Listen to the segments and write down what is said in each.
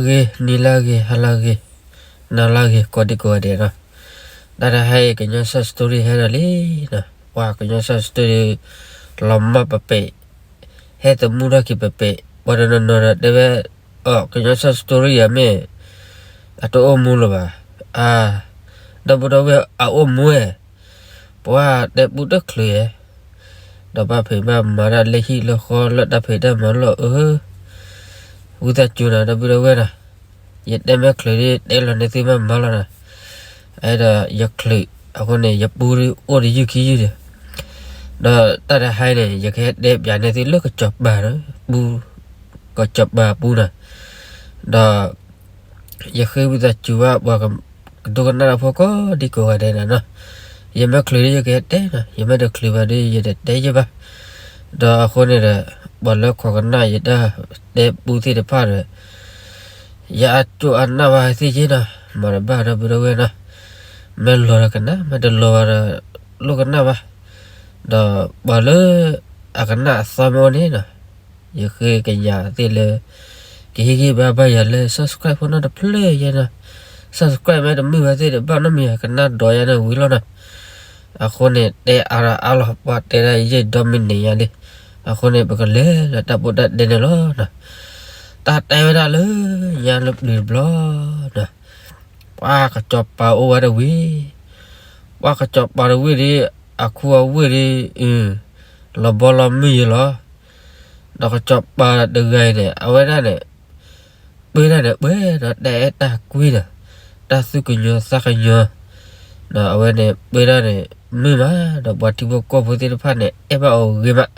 ဂ့ၤ နံၤလၢဂ့ၤ ဟါလၢဂ့ၤ နၤလၢဂ့ၤ ကိးဒံကိးဂၤဒဲးနီၤ. တၢ်တဟါအံၤ ကညီစၢ် story ဟဲဒီးလံနီၤ. ပှၤကညီစၢ် story လီၤမၢ်ပပ့ၤ ဟဲသမူထီၣ်က့ၤပပ့ၤ ပှၤတနီၤနီၤဒီးတဲဝဲ အီၤ ကညီစၢ် story အမ့ၢ် အတအိၣ်မူလၢၤဘၣ်. အါ ဒီပုၢ်ဒီဝဲၢ် အအိၣ်မူဝဲ ပှၤတဲပူတချုးဧဲ ဒီးဘၣ်ဖံးဘၣ်မၤတၢ်လၢဟံၣ်လၢဃီလၢတၢ်ဖံးတၢ်မၤလီၤအၢ ဝံသးစူၤနီၤ ဒီပုၢ်ဒီဝဲၢ်နီၤ, ယတဲမ့ၢ်ချုးဒ်တဲလီၤန့ၢ်သုမးမၤလီၤနီၤ. အဲၣ်ဒိးယချုး အဃိန့ၣ် ယပူအိၣ်တယုၢ်ခံယုၢ်ဒီး ဒီးတၢ်တဟါအံၤန့ၣ် ယကဟဲတဲပၠးန့ၢ်သုလၢကစီၤပၤ ပူ ကစီၤပၤပူနီၤ. ဒီး ယဃ့ဝံသးစူၤဘၣ်ပှၤ ကဒိကနၣ်တၢ်ဖိကိးဒံကိးဂၤဒဲးနီၤ. ယမ့ၢ်ချုးဒ်ယကဟဲတဲနီၤ, ယမ့ၢ်တချုးဘၣ်ဒ်ယတတဲယဲၢ်ဘၣ်. ဒီးအဃိန့ၣ်ဒီး ပှၤလၢခိးကနၣ်ယတၢ်တဲပူသ့ၣ်တဖၣ်ဒီး ယအကၠိၣ်အနၢ်ဘၣ်သ့ၣ်က့နီၤ, မၤတဘၣ်ဒီပုၢ်ဒီဝဲၢ်နီၤ. မ့ၢ်လီၤဒီးကနၣ်, မ့ၢ်တလီၤဘၣ်ဒီး လိၣ်ကနၣ်ဘၣ်. ဒီးပှၤလၢ အကနၣ်အသီမ့ၢ်အိၣ်န့ၣ်နီၤ, ယဃ့ကညးသ့ၣ်လၢ ကဟ့ၣ်ဂံၢ်ဘါဘၣ်ယၤလၢ subscribe ဖိနီတဖျၢၣ်ယဲနီၤ. subscribe မ့ၢ်တမုာ်ဘၣ်သ့ၣ်ဒီး ဘၣ်နီတမံၤ ကနၣ်ဒိးယဲန့ၣ်ဝံၤလီၤနီၤ. အဃိန့ၣ် တဲအါဒီးအါလီၤ, ပှၤတဲဒၣ်ယဲၢ်ဒီမံးနံးညါလံ. အဃိန့ၣ် ပကလဲၤလၢတၢ်ပိၢ်တၢ်တဲန့ၣ်လီၤနီၤ. တၢ်တဲဝဲဒၣ်လၢ ညါလၢပျၢၤတဘျီနီၤ, ပှၤကစီၤပၤအိၣ်ဝဲတဝ့ၢ်, ပှၤကစီၤပၤတဝ့ၢ်ဒီး အခူအဝ့ၢ်ဒီး လီၤဘီလီၤမုၢ်ယဲလီၤ. ဒီးကစီၤပၤတဂၤအံၤန့ၣ် အဝဲဒၣ်န့ၣ် ပှဲၤဒၣ်န့ၣ် ပှဲၤဒီးတၢ်အဲၣ်တၢ်ကွံဒီး တၢ်သူၣ်ကညီၤသးကညီၤ, ဒီးအဝဲန့ၣ် ပှဲၤဒၣ်န့ၣ် မုာ်မး ဒီးပှၤထံဖိကီၢ်ဖိသ့ၣ်တဖၣ်န့ၣ် အဲၣ်ဘၣ်အီၤဂ့ၤမး.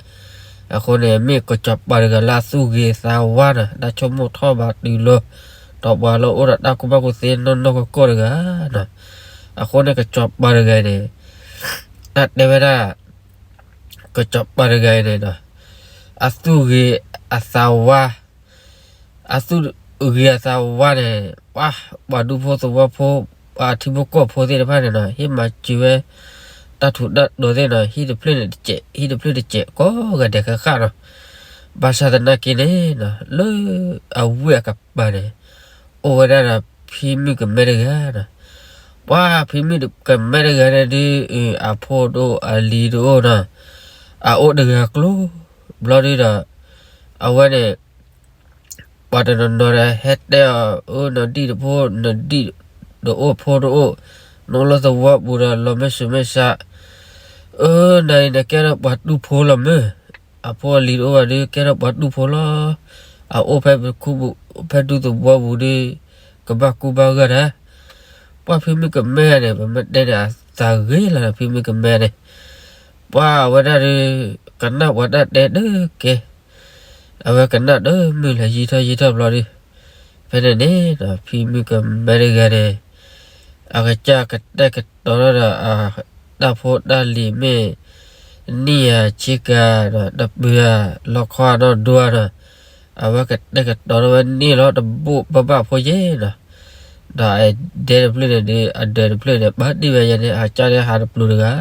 အဃိန့ၣ် မ့ၢ်ကစီၤပၤတဂၤလၢအသူၣ်ဂ့ၤသးဝါနီၤ, တၢ်ဆိကမိၣ်ထီၣ်ဘးတုၤလီၤ, ဒီးပှၤလၢအိၣ်ဒီးတၢ်ကူၣ်ဘၣ်ကူၣ်သ့နီၢ်နီၢ်ကီၢ်ကီၢ်တဂၤနီၤ. အဃိန့ၣ် ကစီၤပၤတဂၤအံၤန့ၣ် တၢ်တဲဝဲဒၣ် ကစီၤပၤတဂၤအံၤန့ၣ်ဒီး အသူၣ်ဂ့ၤအသးဝါ, အသူၣ်ဂ့ၤအသးဝါန့ၣ် ပှၤ ပှၤဒူဖိသဝီဖိ ပှၤထံဖိကီၢ်ဖိသ့ၣ်တဖၣ်န့ၣ်နီၤ ဟ့ၣ်မၤစၢၤဝဲ တၢ်ထူးတၢ်တီၤသ့ၣ်နီၤ, ဟံၣ်တဖျၢၣ်န့ၣ်တစဲး ဟံၣ်တဖျၢၣ်တစဲး ကိးဂၤဒဲးဃၣ်ဃၣ်နီၤ. ဘၣ်ဆၣ်သနာ်က့န့ၣ်နီၤ လၢအဝ့ၢ်အကပၤန့ၣ် အိၣ်ဝဲဒၣ်ဒီးဖံမုၣ်ကမဲတဂၤနီၤ. ပှၤဖံမုၣ်ကမဲတဂၤန့ၣ်ဒုး အဖိတအိၣ်အလံၤတအိၣ်နီၤ, အအိၣ်တဂၤကျိၤဘျီဒုးဒီး အဝဲန့ၣ် ပှၤတနီၤနီၤဒီး ဟဲတဲအီၤ အၢ နဒံၣ်တဖိ နဒံၣ်တအိၣ်ဖိတအိၣ်, နအိၣ်လၢသဝီပူၤဒီး လီၤမ့ၢ်ဆူးမ့ၢ်ဆါ, အၢ နၤအံၤနကဲထီၣ်ပှၤတူၢ်ဖိလီၤမ့ၢ်, အဖိအလံၤတအိၣ်ဘၣ်ဒီး ကဲထီၣ်ပှၤတူၢ်ဖိလီၤ. အအိၣ်ဖဲပခူပူၤ ဖဲဒူသဝီပူၤဒီး ကဘၣ်ကူဘၣ်ဂာ်တၢ်. ပှၤဖံမုၣ်ကမဲန့ၣ် ပမ့ၢ်တဲန့ၣ် အသးဂ့ၤလီၤဒီး ဖံမုၣ်ကမဲန့ၣ် ပှၤအဝဲဒၣ်ဒီး ကနၣ်ပှၤတၢ်တဲတကဲ, အဝဲကနၣ်တမုာ်လၢၤ ယံာ်ထီၣ်ယံာ်ထီၣ်ဘျီဒီး ဖဲန့ၣ်န့ၣ်ဒီး ဖံမုၣ်ကမဲတဂၤန့ၣ် အကစၢ်ကတဲာ်ကတီၤထီၣ်ဒီး တၢ်ဖိတၢ်လံၤမ့ၢ် နံၣ်ဧါဆ့ကၤဒီး တပၢၤဧါ လီခီဧါနီၢ်ဒိဧါဒီး အဝဲကတဲာ်ကတီၤထီၣ်ဝဲန့ၣ်လီၤ တဘိးဘၣ်ဘၣ်ဖိယဲၢ်နီၤ. ဒီးအဒဲတဖျၢၣ်န့ၣ်ဒီး အဒဲတဖျၢၣ်န့ၣ် ပာ်တ့ၢ်ဝဲယဲန့ၣ် အကစၢ်န့ၣ်ဟးတပျုၤတဂၤ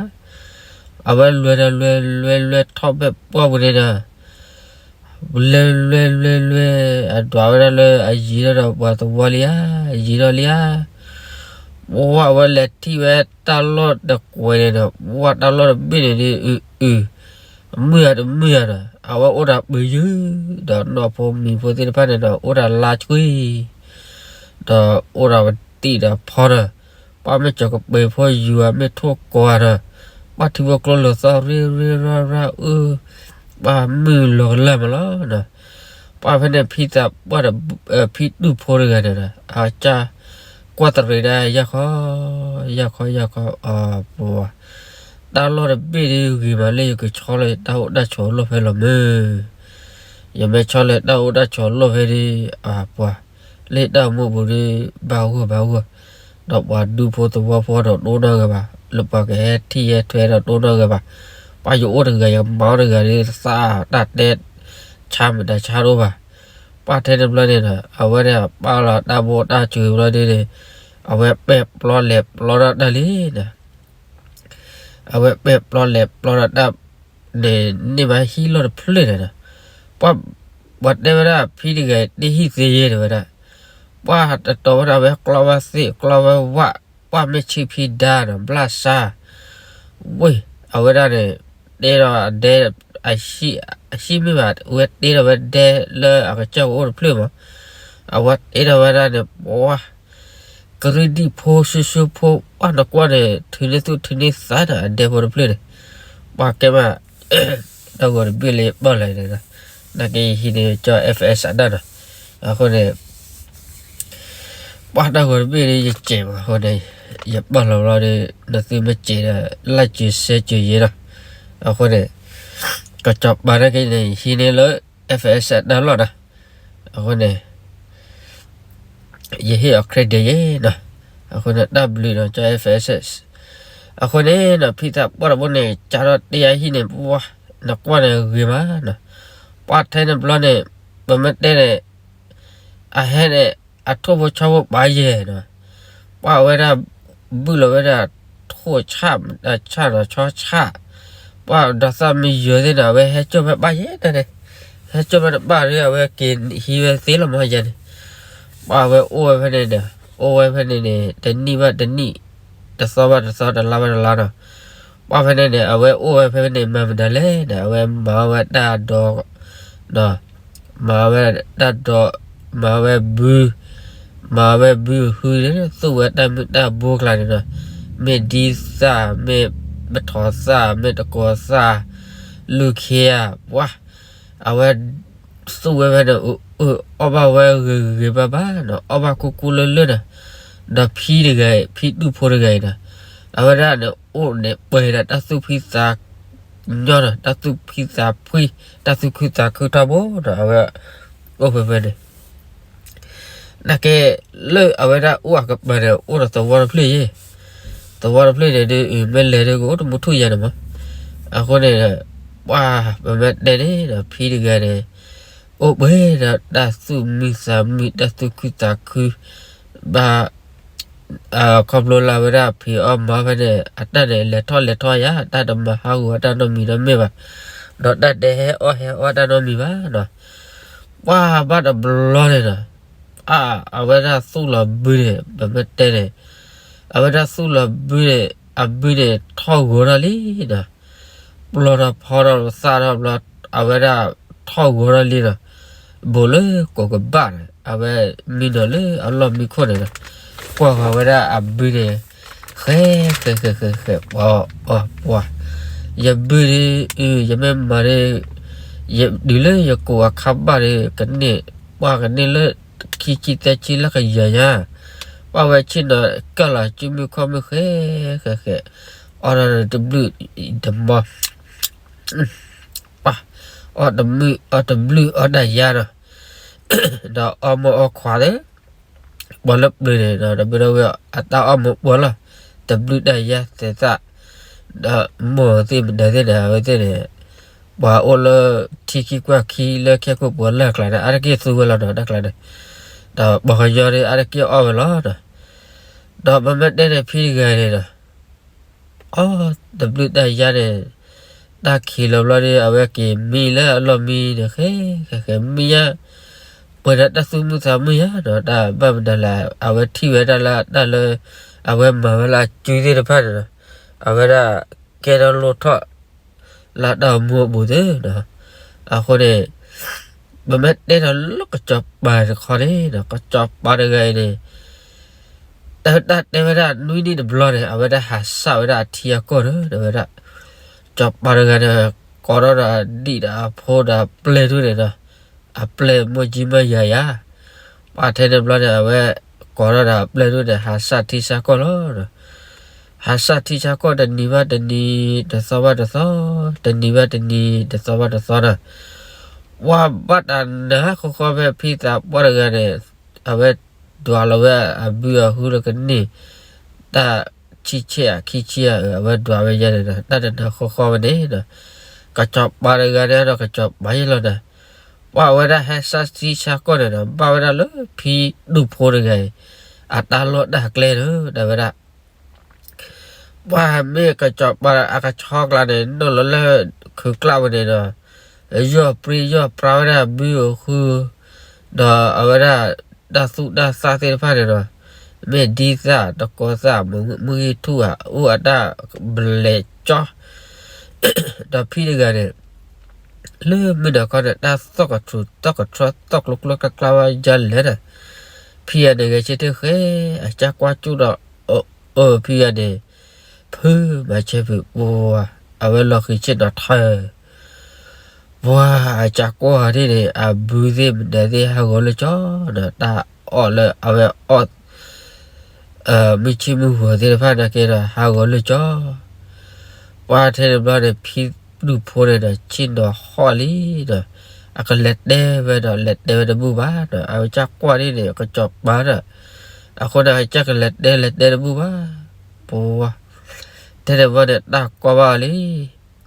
အဝဲလွဲၤဒီးလွဲၤလွဲၤထီၣ်ဖဲပှၢ်ပူၤန့ၣ်ဒီး လဲၤလဲၤလဲၤလဲၤ အဒွးဝဲဒၣ်လၢအယံၤထီၣ်ဒီးပှၤသဝီလံဧါ, ယံၤထီၣ်လံဧါ. ပှၢ်ဝဲလဲၤထံၣ်ဝဲတၢ်လီၢ်တကွဲၤန့ၣ်ဒီး ပှၢ်တၢ်လီၢ်တဘ့ၣ်န့ၣ်ဒီး အုၣ်အုၣ် မုာ်ဧါတမုာ်ဧါဒီး အဝဲအိၣ်ဒီးပယုၢ် ဒီးနီၢ်ဖိမံၤဖိသ့ၣ်တဖၣ်န့ၣ်ဒီး အိၣ်ဒီးလါဆှံ ဒီးအိၣ်ဒီးပတံၢ်ဒီးဖီဒီး ပှၢ်မ့ၢ်ကၠီၤကပၤဖိယုၢ်ဧါ မ့ၢ်ထိၣ်ကီၤဧါဒီး ပှၢ်ထံဖိကျိလၢာ်သီၣ်ရ့ရ့ရၣ်ရၣ်အုၣ် ပှၢ်မုၢ်လီၤကလၢ်မးလီၤ. ပှၢ်ဖဲန့ၣ်ဖံသးပှၢ်ဒီး ဖံတူၢ်ဖိတဂၤန့ၣ်ဒီး အကစၢ်ကွၢ်တရံးဒၣ်ယၢ်ခီ ယၢ်ခီယၢ်ခီ အပှၤ တၢ်လီၢ်တဘ့ၣ်ဒ်ဂ့ၤမးလၢယကဆီလီၤယတၢ်အိၣ်တၢ်ဆိးလီၢ်ဖဲလီၤမ့ၢ် ယမ့ၢ်ဆီလီၤတၢ်အိၣ်တၢ်ဆိးလီၢ်ဖဲဒ် အပှၤ လၢတၢ်အိၣ်မူပူၤဒ် ဘၣ်ဂီၢ်ဘၣ်ဂီၢ် ဒီးပှၤဒူဖိသဝီဖိဒီးတအိၣ်နီတဂၤဘၣ် လၢပှၤကဟဲထံၣ်ဟဲထွဲဒီးတအိၣ်နီတဂၤဘၣ် ပှၤယအိၣ်တဂၤ ယမၤအိၣ်တဂၤဒ် သးတၢ်တဲ ဆါမတၤဆါတအိၣ်ဘၣ်. ပှၢ်ထဲတဘျီန့ၣ်ဒီး အဝဲဒၣ်ပာ်လီၤတၢ်ဘိတၢ်စူၤဘျီဒ်န့ၣ် အဝဲပဲာ်ပျီလဲၤပျီထီၣ်တၢ်လံန့ၣ် အဝဲပဲာ်ပျီလဲၤပျီထီၣ်တၢ်န့ၣ် န့ၢ်ဘၣ်ဟံၣ်လီၢ်တဖျၢၣ်န့ၣ်ဒီး ပှၤ ပှၤတဲဝဲဒၣ်ဖံတဂၤအံၤ တ့ဟံၣ်သ့ယဲၢ်တဲဝဲဒၣ် ပှၢ်တတီၤဝဲဒၣ် အဝဲကျီဝဲသ့ၣ် ကျီဝဲဝၣ်, ပှၢ်မ့ၢ်ဆံဖံဒါနီၤ ဘျၣ်စၢ်, ဝ့ၢ် အဝဲဒၣ်န့ၣ် တဲဒီးအဒဲ အဟံၣ်မ့ၢ်ဘၣ် အဝဲတ့ဒီးဝဲဒဲလၢအကစၢၢ်ကအိၣ်တဖျၢၣ်မး, အဝဲတ့ဒီးဝဲဒၣ်န့ၣ် ပှၢ် ကရံၣ်ဒံၣ်ဖိ ဆူၣ်ဆူၣ်ဖိ ပှၢ်နကွၢ်န့ၣ် ထုးန့ၢ်သူၣ်ထုးန့ၢ်သးဒီးအဒဲဖိတဖျၢၣ်န့ၣ်, ပှၢ်ကဲမး တၢ်ဂီၤတဘ့ၣ်လၢယပာ်လီၤန့ၣ်, နာ်က့ယဟံးန့ၢ်ကၠီ F S အတၢ်နီၤ, အဃိန့ၣ် ပှၢ်တၢ်ဂီၤတဘ့ၣ်ဒီးယစဲးမး အဃိန့ၣ် ယပာ်လီၤဘျီဒီး နသုမ့ၢ်စဲးဒီး like စၢၤ share စၢၤယဲနီၤ, အဃိန့ၣ် ကစီၤပၤနာ်က့န့ၣ် ယဟံးန့ၢ်လၢ F S အတၢ်လီၢ်နီၤ, အဃိန့ၣ် ယဟ့ၣ်အီၤ credit ယဲနီၤ, အဃိန့ၣ် တၢ်ဘျုးနီၤ ကၠီ F S အဃိန့ၣ်နီၤ ဖံသးပှၢ်တဘိန့ၣ် ကၢ်ထီၣ်တ့အဟံၣ်န့ၣ် ပှၢ် နကွၢ်န့ၣ်ဂ့ၤမးနီၤ, ပှၢ်ထဲန့ၣ်ဘျီန့ၣ် ပမ့ၢ်တဲန့ၣ် အဟဲန့ၣ် အထိၣ်ဖိဆီဖိပာ်ယဲၢ်နီၤ, ပှၢ်အဝဲဒၣ် ဘုၣ်လီၤဝဲဒၣ် ထိၣ်ဆၣ် အဆၣ်နီၤ ဆီဆၣ်, ပှၢ်ဒီးသၣ်မံယၢၤသ့ၣ်နီၤ အဝဲဟဲစိာ်ဖဲပၢ်ယဲၢ်တၢ်န့ၣ်, ဟဲစိာ်ဖဲတပၢ်ဒီး အဝဲက့ၤဟံးဝဲသ့လီၤမးယဲၢ်န့ၣ်, ပှၢ်အဝဲအိၣ်ဝဲဖဲန့ၣ်ဒီး အိၣ်ဝဲဖဲန့ၣ်န့ၣ် တနံၣ်ဘၣ်တနံၣ် တသီဘၣ်တသီ တလါဘၣ်တလါနီၤ, ပှၢ်ဖဲန့ၣ်န့ၣ် အဝဲအိၣ်ဝဲဖဲန့ၣ် မၤမတၤလဲၣ်န့ၣ် အဝဲမၤဝဲတၢ်ဒိး မၤဝဲတၢ်ဒိး မၤဝဲဘု မၤဝဲဘုဟုန့ၣ် သူၣ်ဝဲတၢ်မုၢ်တၢ်ဘိကျါန့ၣ်ဒီး မ့ၢ်ဒ်သၣ် မ့ၢ်ပထီၣ်သၣ် မ့ၢ်တကိးသၣ် လူၢ်ခ့ဧါ ပှၢ် အဝဲသူၣ်ဝဲဖဲန့ၣ် အီၣ်ဘၣ်ဝဲဂ့ၤဂ့ၤဘၣ်ဘၣ်နီၤ အီၣ်ဘၣ်ကူကူလၢလၢနီၤ, ဒီးဖံတဂၤအံၤ ဖံဒူၣ်ဖိတဂၤအံၤနီၤ အဝဲဒၣ်န့ၣ် အိၣ်န့ၣ်ပှဲၤဒီးတၢ်သူၣ်ဖှံသးညီနီၤ တၢ်သူၣ်ဖှံသးဖှံ တၢ်သူၣ်ခုသးခုထီဘိဒီး အဝဲအိၣ်ဖဲဖဲန့ၣ် နာ်က့ လၢအဝဲဒၣ်အိၣ်အကပၤန့ၣ် အိၣ်ဒီးသဝီတဖျၢၣ်ယဲၢ်, သဝီတဖျၢၣ်န့ၣ်ဒုး မ့ၢ်လဲၤဒုးကအိၣ်တမူထူၣ်ယဲၢ်န့ၣ်မး, အဃိန့ၣ် ပှၢ်ပမ့ၢ်တဲန့ၣ်ဒီး ဖံတဂၤန့ၣ် အိၣ်ပှဲၤဒီးတၢ်သူၣ်မုာ်သးမုာ် တၢ်သူၣ်ခုသးခု ဘၣ် ခီဖျိလၢအဝဲဒၣ်ဖံးအီၣ်မၤအီၣ်ဖဲန့ၣ် အတၢ်န့ၣ် လဲၤထီၣ်လဲၤထီယါ တၢ်တမၤဟးဂီၤတၢ်နီတမံၤနီတမ့ၢ်ဘၣ်, ဒီးတၢ်တဟဲအီၣ်ဟဲအီတၢ်နီတမံၤဘၣ်နီၤ, ပှၢ်ဘၣ်တဘျီန့ၣ်ဒီး အ အဝဲဒၣ်သူၣ်လီၤဘုန့ၣ် ပမ့ၢ်တဲန့ၣ် အဝဲဒၣ်သူၣ်လီၤဘုန့ၣ် အဘုန့ၣ်ထီၣ်ဂီၤထီၣ်လံနီၤ, ပျီထီၣ်ဖီထီၣ်သၣ်ထီၣ်ဘျီ အဝဲဒၣ်ထီၣ်ဂီၤထီၣ်လံနီၤ, ဘူးလၢကိးကဘၣ်န့ၣ် အဝဲမံနီၤလၢအလီၢ်မံခိၣ်န့ၣ်ဒီး ကွၢ်ဃီၤဝဲဒၣ်အဘုန့ၣ် ဃဲဃဲဃဲဃဲဃဲ ပှၤ ပှၤ ယဘုဒီး အ ယမ့ၢ်မၤဒီး ယတုၤလၢယကိးအခါဘၣ်ဒီး ကန့ၢ် ပှၤကန့ၢ်လၢခံဆံသၢဆံလၢကယၤညါ, ပှၢ်ဝဲဆ့ၣ်နီၤကၢ်လီၤ စုမုၢ်ခီၣ်မုၢ်ဃဲဃဲဃဲ, အီၣ်ဒီးတဘျုးတမီၤ ပှၤ အီၣ်တမုၢ်အီၣ်တဘျုးအီၣ်တၢ်ယါဒီး ဒီးအီၣ်မိၢ်အီၣ်ခွါဒီး ပှၤလၢပျၢၤန့ၣ်ဒီး တဘျီဝဲအတၢ်အီၣ်မိၢ်ပှၢ်လီၤ, တဘျုးတၢ်ယါသဲးသၣ်, ဒီးမိၢ်သ့ၣ်မနုၤသ့ၣ်န့ၣ် အဝဲသ့ၣ်န့ၣ် ပှၤအိၣ်လၢထံခံကွၢ်ခံလၢခဲခိၣ်ပှၤလၢ်ကျါန့ၣ် အါတက့ၢ်သူဝဲလီၤနီၤ တၢ်ကျါန့ၣ်, ဒီးပှၤကညီဒီးအါတက့ၢ်အီၣ်ဝဲလီၤဒီး, ဒီးပမ့ၢ်တဲန့ၣ်ဖံတဂၤန့ၣ်ဒီး အီၣ်တဘျုးတၢ်ယါန့ၣ် တၢ်ခံးလီၤဘျီဒီး အဝဲက့ၤမံလၢအလီၢ်မံန့ၣ် ဃဲဃဲဃဲမံယါ, ပှဲၤဒီးတၢ်သူၣ်မုာ်သးမုာ်ယါဒီး တၢ်ဘၣ်မနုၤလဲၣ် အဝဲထံၣ်ဝဲဒၣ်လၢတၢ်လၢ အဝဲမၤဝဲလၢအစုသ့ၣ်တဖၣ်န့ၣ်ဒီး အဝဲဒၣ်ကဲထီၣ်လိၣ်ထီၣ် လၢတၢ်အိၣ်မူအပူၤသ့ၣ်ဒီး အဃိန့ၣ် ပမ့ၢ်တဲဒီးလၢကစီၤပၤတခီန့ၣ်ဒီး ကစီၤပၤတဂၤအံၤန့ၣ် တၢ်တဲဝဲဒၣ်နွံနံၣ်တဘျီန့ၣ် အဝဲဒၣ်ဟးစၢ်ဝဲဒၣ်အထံအကီၢ်ဒီး တဲဝဲဒၣ် စီၤပၤတဂၤန့ၣ် ကိးထီၣ်ဒီးအဒံၣ်ဒီးအဖိဒီးအပျဲၢ်ဒိၣ်န့ၣ်ဒီး အပျဲၢ်မိၢ်ကၠံမၢ်ယၤယၤ ပှၢ်ထဲန့ၣ်ဘျီန့ၣ် အဝဲကိးထီၣ်ဒီးအပျဲၢ်ဒိၣ်န့ၣ် ဟးစၢ်ထံစၢ်ကီၢ်လီၤ. ဟးစၢ်ထံစၢ်ကီၢ်တနံၤဘၣ်တနံၤ တသီဘၣ်တသီ တနံၤဘၣ်တနံၤ တသီဘၣ်တသီဒီး ပှၢ်ဘၣ်တၢ်နါဃီဃီဖဲဖံသးပှၢ်တဂၤန့ၣ် အဝဲဒွးလီၤဝဲအဘုအဟုလၢကန့ၢ် တၢ်ဆံဆဲၣ်အခံဆံအ အဝဲဒွးဝဲယဲန့ၣ်ဒီး တၢ်တနါဃီဃီဝဲန့ၣ်ဒီး ကစီၤပၤတဂၤန့ၣ်ဒီးကစီၤပၤယဲလီၤဒီး ပှၢ်အဝဲဒၣ်ဟဲစၢ်ထံစၢ်ကီၢ်န့ၣ်ဒီး ဘၣ်ဝဲဒၣ်လၢဖံဒူၣ်ဖိတဂၤအံၤ အတၢ်လီၢ်တၢ်ကျဲဒီး တဲဝဲဒၣ် ပှၢ်မ့ၢ်ကစီၤပၤအကဆီကျါန့ၣ် နီၢ်လီၤလၢခုးကျါဝဲန့ၣ်ဒီး ယီၢ်ပြံယီၢ်ပြါဝဲဒၣ်ဘုအဃု ဒီးအဝဲဒၣ် တၢ်သူၣ်တၢ်သၣ်သ့ၣ်တဖၣ်န့ၣ်ဒီး မ့ၢ်ဒ်သၣ်တကီသၣ် မုၢ်ဂံၢ်ထူၣ်ဧါ အိၣ်အတၢ်ဘျဲးကၠီ ဒီးဖံတဂၤန့ၣ် လၢမုၢ်နၤခီန့ၣ် တၢ်သီၣ်ကထူးသီၣ်ကထီ သီၣ်ကျိကျိကျါကျါဝဲဒ်လဲၣ်န့ၣ်, ဖံဂၤန့ၣ်ဂဲၤဆၢထၢၣ်ဃဲ အစၢ်ကွၢ်ကၠူၣ်ဒီး အၢဖံဂၤန့ၣ် ဖုမၤဆၢဖုးပှၤ, အဝဲလီၤဃံၤဆ့ၣ်နီၤထၢၣ် ပှၤအစၢ်ကွၢ်ဒ်န့ၣ် အဘုသ့ၣ်မနုၤသ့ၣ်ဟးဂီၤလၢကၠီဒီး တၢ်အီၣ်လၢအဝဲအီၣ် မုၢ်ဆ့ၣ်မုၢ်ဂီၤသ့ၣ်တဖၣ်နာ်က့ဒီး ဟးဂီၤလၢကၠီ ပှၤထဲန့ၣ်ဘျီန့ၣ် ဖံဒူၣ်ဖိန့ၣ်ဒီး ဆ့ၣ်နီၤဟီၣ်လံဒီး အကလဲၤတဲဝဲဒီး လဲၤတဲဝဲတဘူၣ်ဘၣ်ဒီး အဝဲစၢ်ကွၢ်ဒ်န့ၣ် ကစီၤပၤဒီး အဃိန့ၣ် အကစၢ်ကလဲၤတဲ လဲၤတဲတဘူၣ်ဘၣ် ပှၤ ထဲန့ၣ်ဘျီန့ၣ်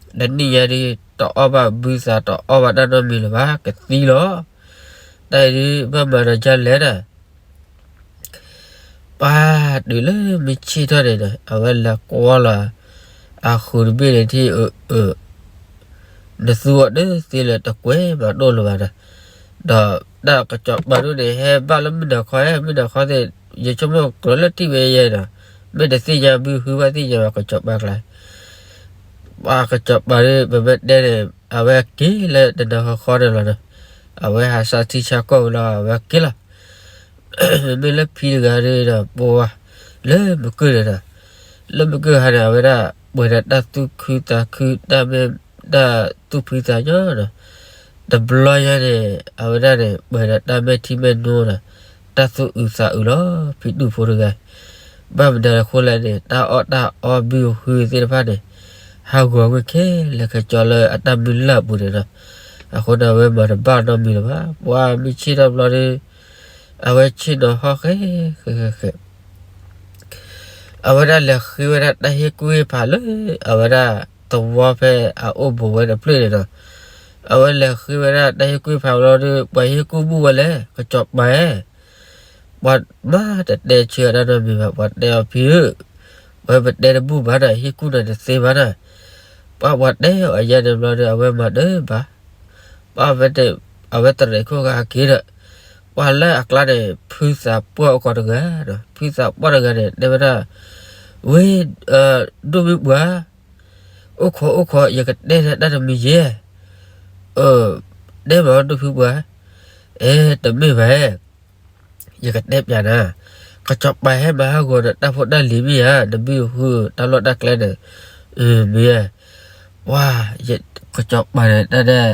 တၢ်ကီဘၣ်အီၤလံ တနံၣ်ညါဒ် တအီၣ်ဘၣ်ဘုသး တအီၣ်ဘၣ်တၢ်နီတမံၤလၢၤဘၣ် ကသံလီၤ. တၢ်အံၤဒ် ဘၣ်မၤဒီးဒ်လဲၣ်ဒီး ပှၤတုၤလၢမုၢ်ဆ့ၣ်ထီၣ်န့ၣ်ဒီး အဝဲလဲၤကွၢ်လီၤ အဃုာ်တဘ့ၣ်န့ၣ်ထံၣ် အၢ အၢ နသူအီၤတသ့လၢၤ တကွဲးမၤဒိၣ်လၢၤဘၣ်ဒီး ဒီးတၢ်ကစီၤပၤဒ်န့ၣ် ဟဲဘၣ်လၢမုၢ်နၤခီ မုၢ်နၤခီသ့ၣ် ယဆိကမိၣ်ကြၢးလၢထံၣ်ဝဲယဲဒီး မ့ၢ်တသ့ၣ်ညါဘုဟုဘၣ်သ့ၣ်ညါဘၣ် ကစီၤပၤကျါ ပှၤကစီၤပၤဒ် ပမ့ၢ်တဲန့ၣ် အဝဲက့ၤလၢတနၤဃီဃီန့ၣ်လီၤဒီး အဝဲဟးစၢ်ထံဆၢကီၢ်ဝဲလီၤ အဝဲက့ၤလီၤ. မ့မ့ၢ်လၢဖံတဂၤဒ်ဒီး ပှၤ လၢမုၢ်ကၢၢ်န့ၣ်ဒီး လၢမုၢ်ကၢၢ်ဟါန့ၣ် အဝဲဒၣ်ပှဲၤဒီးတၢ်သူၣ်ခုသးခု တၢ်မ့ၢ် တၢ်သူၣ်ဖှံသးညီဒီး တဘျီညါန့ၣ် အဝဲဒၣ်န့ၣ် ပှဲၤဒီးတၢ်မဲာ်ထံမဲာ်နိဒီး တၢ်သူၣ်အုးသးအုးလီၤ ဖံဒူၣ်ဖိတဂၤ ဘၣ်မနုၤအဃိလဲၣ်န့ၣ် တၢ်အီၣ်တၢ်အီဘုဟုသ့ၣ်တဖၣ်န့ၣ် ဟးဂီၤဝဲခဲလၢာ်ခဲဆ့လၢအတၢ်မုၢ်လၢ်အပူၤန့ၣ်ဒီး အဃိန့ၣ် အဝဲမၤတဘၣ်နီတမံၤလၢၤဘၣ် ပှၤမုၢ်ဆ့ၣ်ထီၣ်ဘျီဒီး အဝဲဆ့ၣ်နီၤဟီၣ်ဃဲ ဃဲ ဃဲ ဃဲ အဝဲဒၣ်လဲၤဃ့ဝဲဒၣ်တၢ်ဟ့ၣ်ကူၣ်ဟ့ၣ်ဖးလၢ အဝဲဒၣ်သဝီဖဲအအိၣ်ဘူးဝဲတဖျၢၣ်န့ၣ်ဒီး အဝဲလဲၤဃ့ဝဲဒၣ်တၢ်ဟ့ၣ်ကူၣ်ဟ့ၣ်ဖးဘျီဒီး ပှၤဟ့ၣ်ကူၣ်ဘူၣ်ဝဲလဲၣ် ကစီၤပၤဧၢ ပှၤမၤတတဲဆၢအတၢ်နီတမံၤဘၣ် ပှၤတဲအီၤဖံဧၢ, ပှၤပတဲတဘူၣ်ဘၣ်ဒီး ဟ့ၣ်ကူၣ်နၤတသ့ဘၣ်ဒီး, ပှၤပှၤတဲအီၤယဲန့ၣ်ဘျီဒီး အဝဲမၤတဘၣ်, ပှၤ အဝဲတရံးခိၣ်ဂၤက့ၤဒီး, ပှၤလၢအကျါန့ၣ် ဖုသးပှၢ်အိၣ်ကီးတဂၤဒီး ဖုသးပှၢ်တဂၤန့ၣ် တဲဝဲဒၣ်, ဝ့ၢ် ဒိၣ်မုၢ်ပှၢ်, အိၣ်ခိးအိၣ်ခိး ယကတဲနၤတၢ်တမံၤယဲၢ်, တဲမးဒိၣ်ဖုပှၢ်, အဲ တမ့ၢ်ဘၣ် ယကတဲပျးနၤ, ကစီၤပၤဟဲမၤဟးဂီၤဒီးတၢ်ဖိတၢ်လံၤမ့ၢ်ဧါ, နဘုဟုတၢ်လီၢ်တၢ်ကျဲန့ၣ်, မ့ၢ်ဧါ, ပှၤ ကစီၤပၤန့ၣ်တၢ်ဒဲး,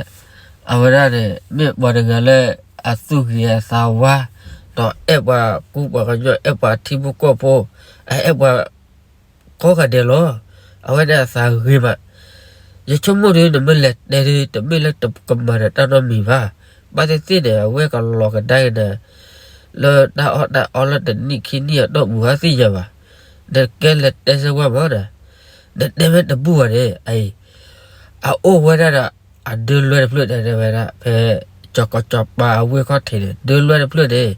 အဝဲဒၣ်န့ၣ် မ့ၢ်ပှၤတဂၤလၢ အသူၣ်ဂ့ၤအသးဝါ, ဒီးအဲၣ်ပှၤကူပှၤကညီ အဲၣ်ပှၤထံဖိကီၢ်ဖိ, အအဲၣ်ပှၤ ကိးဂၤဒဲးလီၤ, အဝဲဒၣ်အသးဂ့ၤမး, ယဆိကမိၣ်ဒီး နမ့ၢ်လဲၤတဲဒီး တမ့ၢ်လၢတကမၤဒီးတၢ်နီတမံၤဘၣ်, ဘၣ်သ့ၣ်သ့ၣ်န့ၣ် အဝဲကလီၤကဒါက့ၤနၤ လၢတၢ်အီၣ်တၢ်အီလၢတနံၣ်ခံနံၣ်အတီၢ်ပူၤဧါသ့ၣ်ညါဘၣ်, နကဲလဲၤတဲစၢၤဝဲမးဒီး, နတဲမ့ၢ်တဘူၣ်ဘၣ်န့ၣ် အအံၤ, အအိၣ်ဝဲဒၣ်ဒီး အဒၢလွဲတဖျၢၣ်တဲဝဲဒၣ် ဖဲ ကစီၤပၤအဝ့ၢ်ခီၣ်ထံးန့ၣ် ဒၢလွဲတဖျၢၣ်န့ၣ်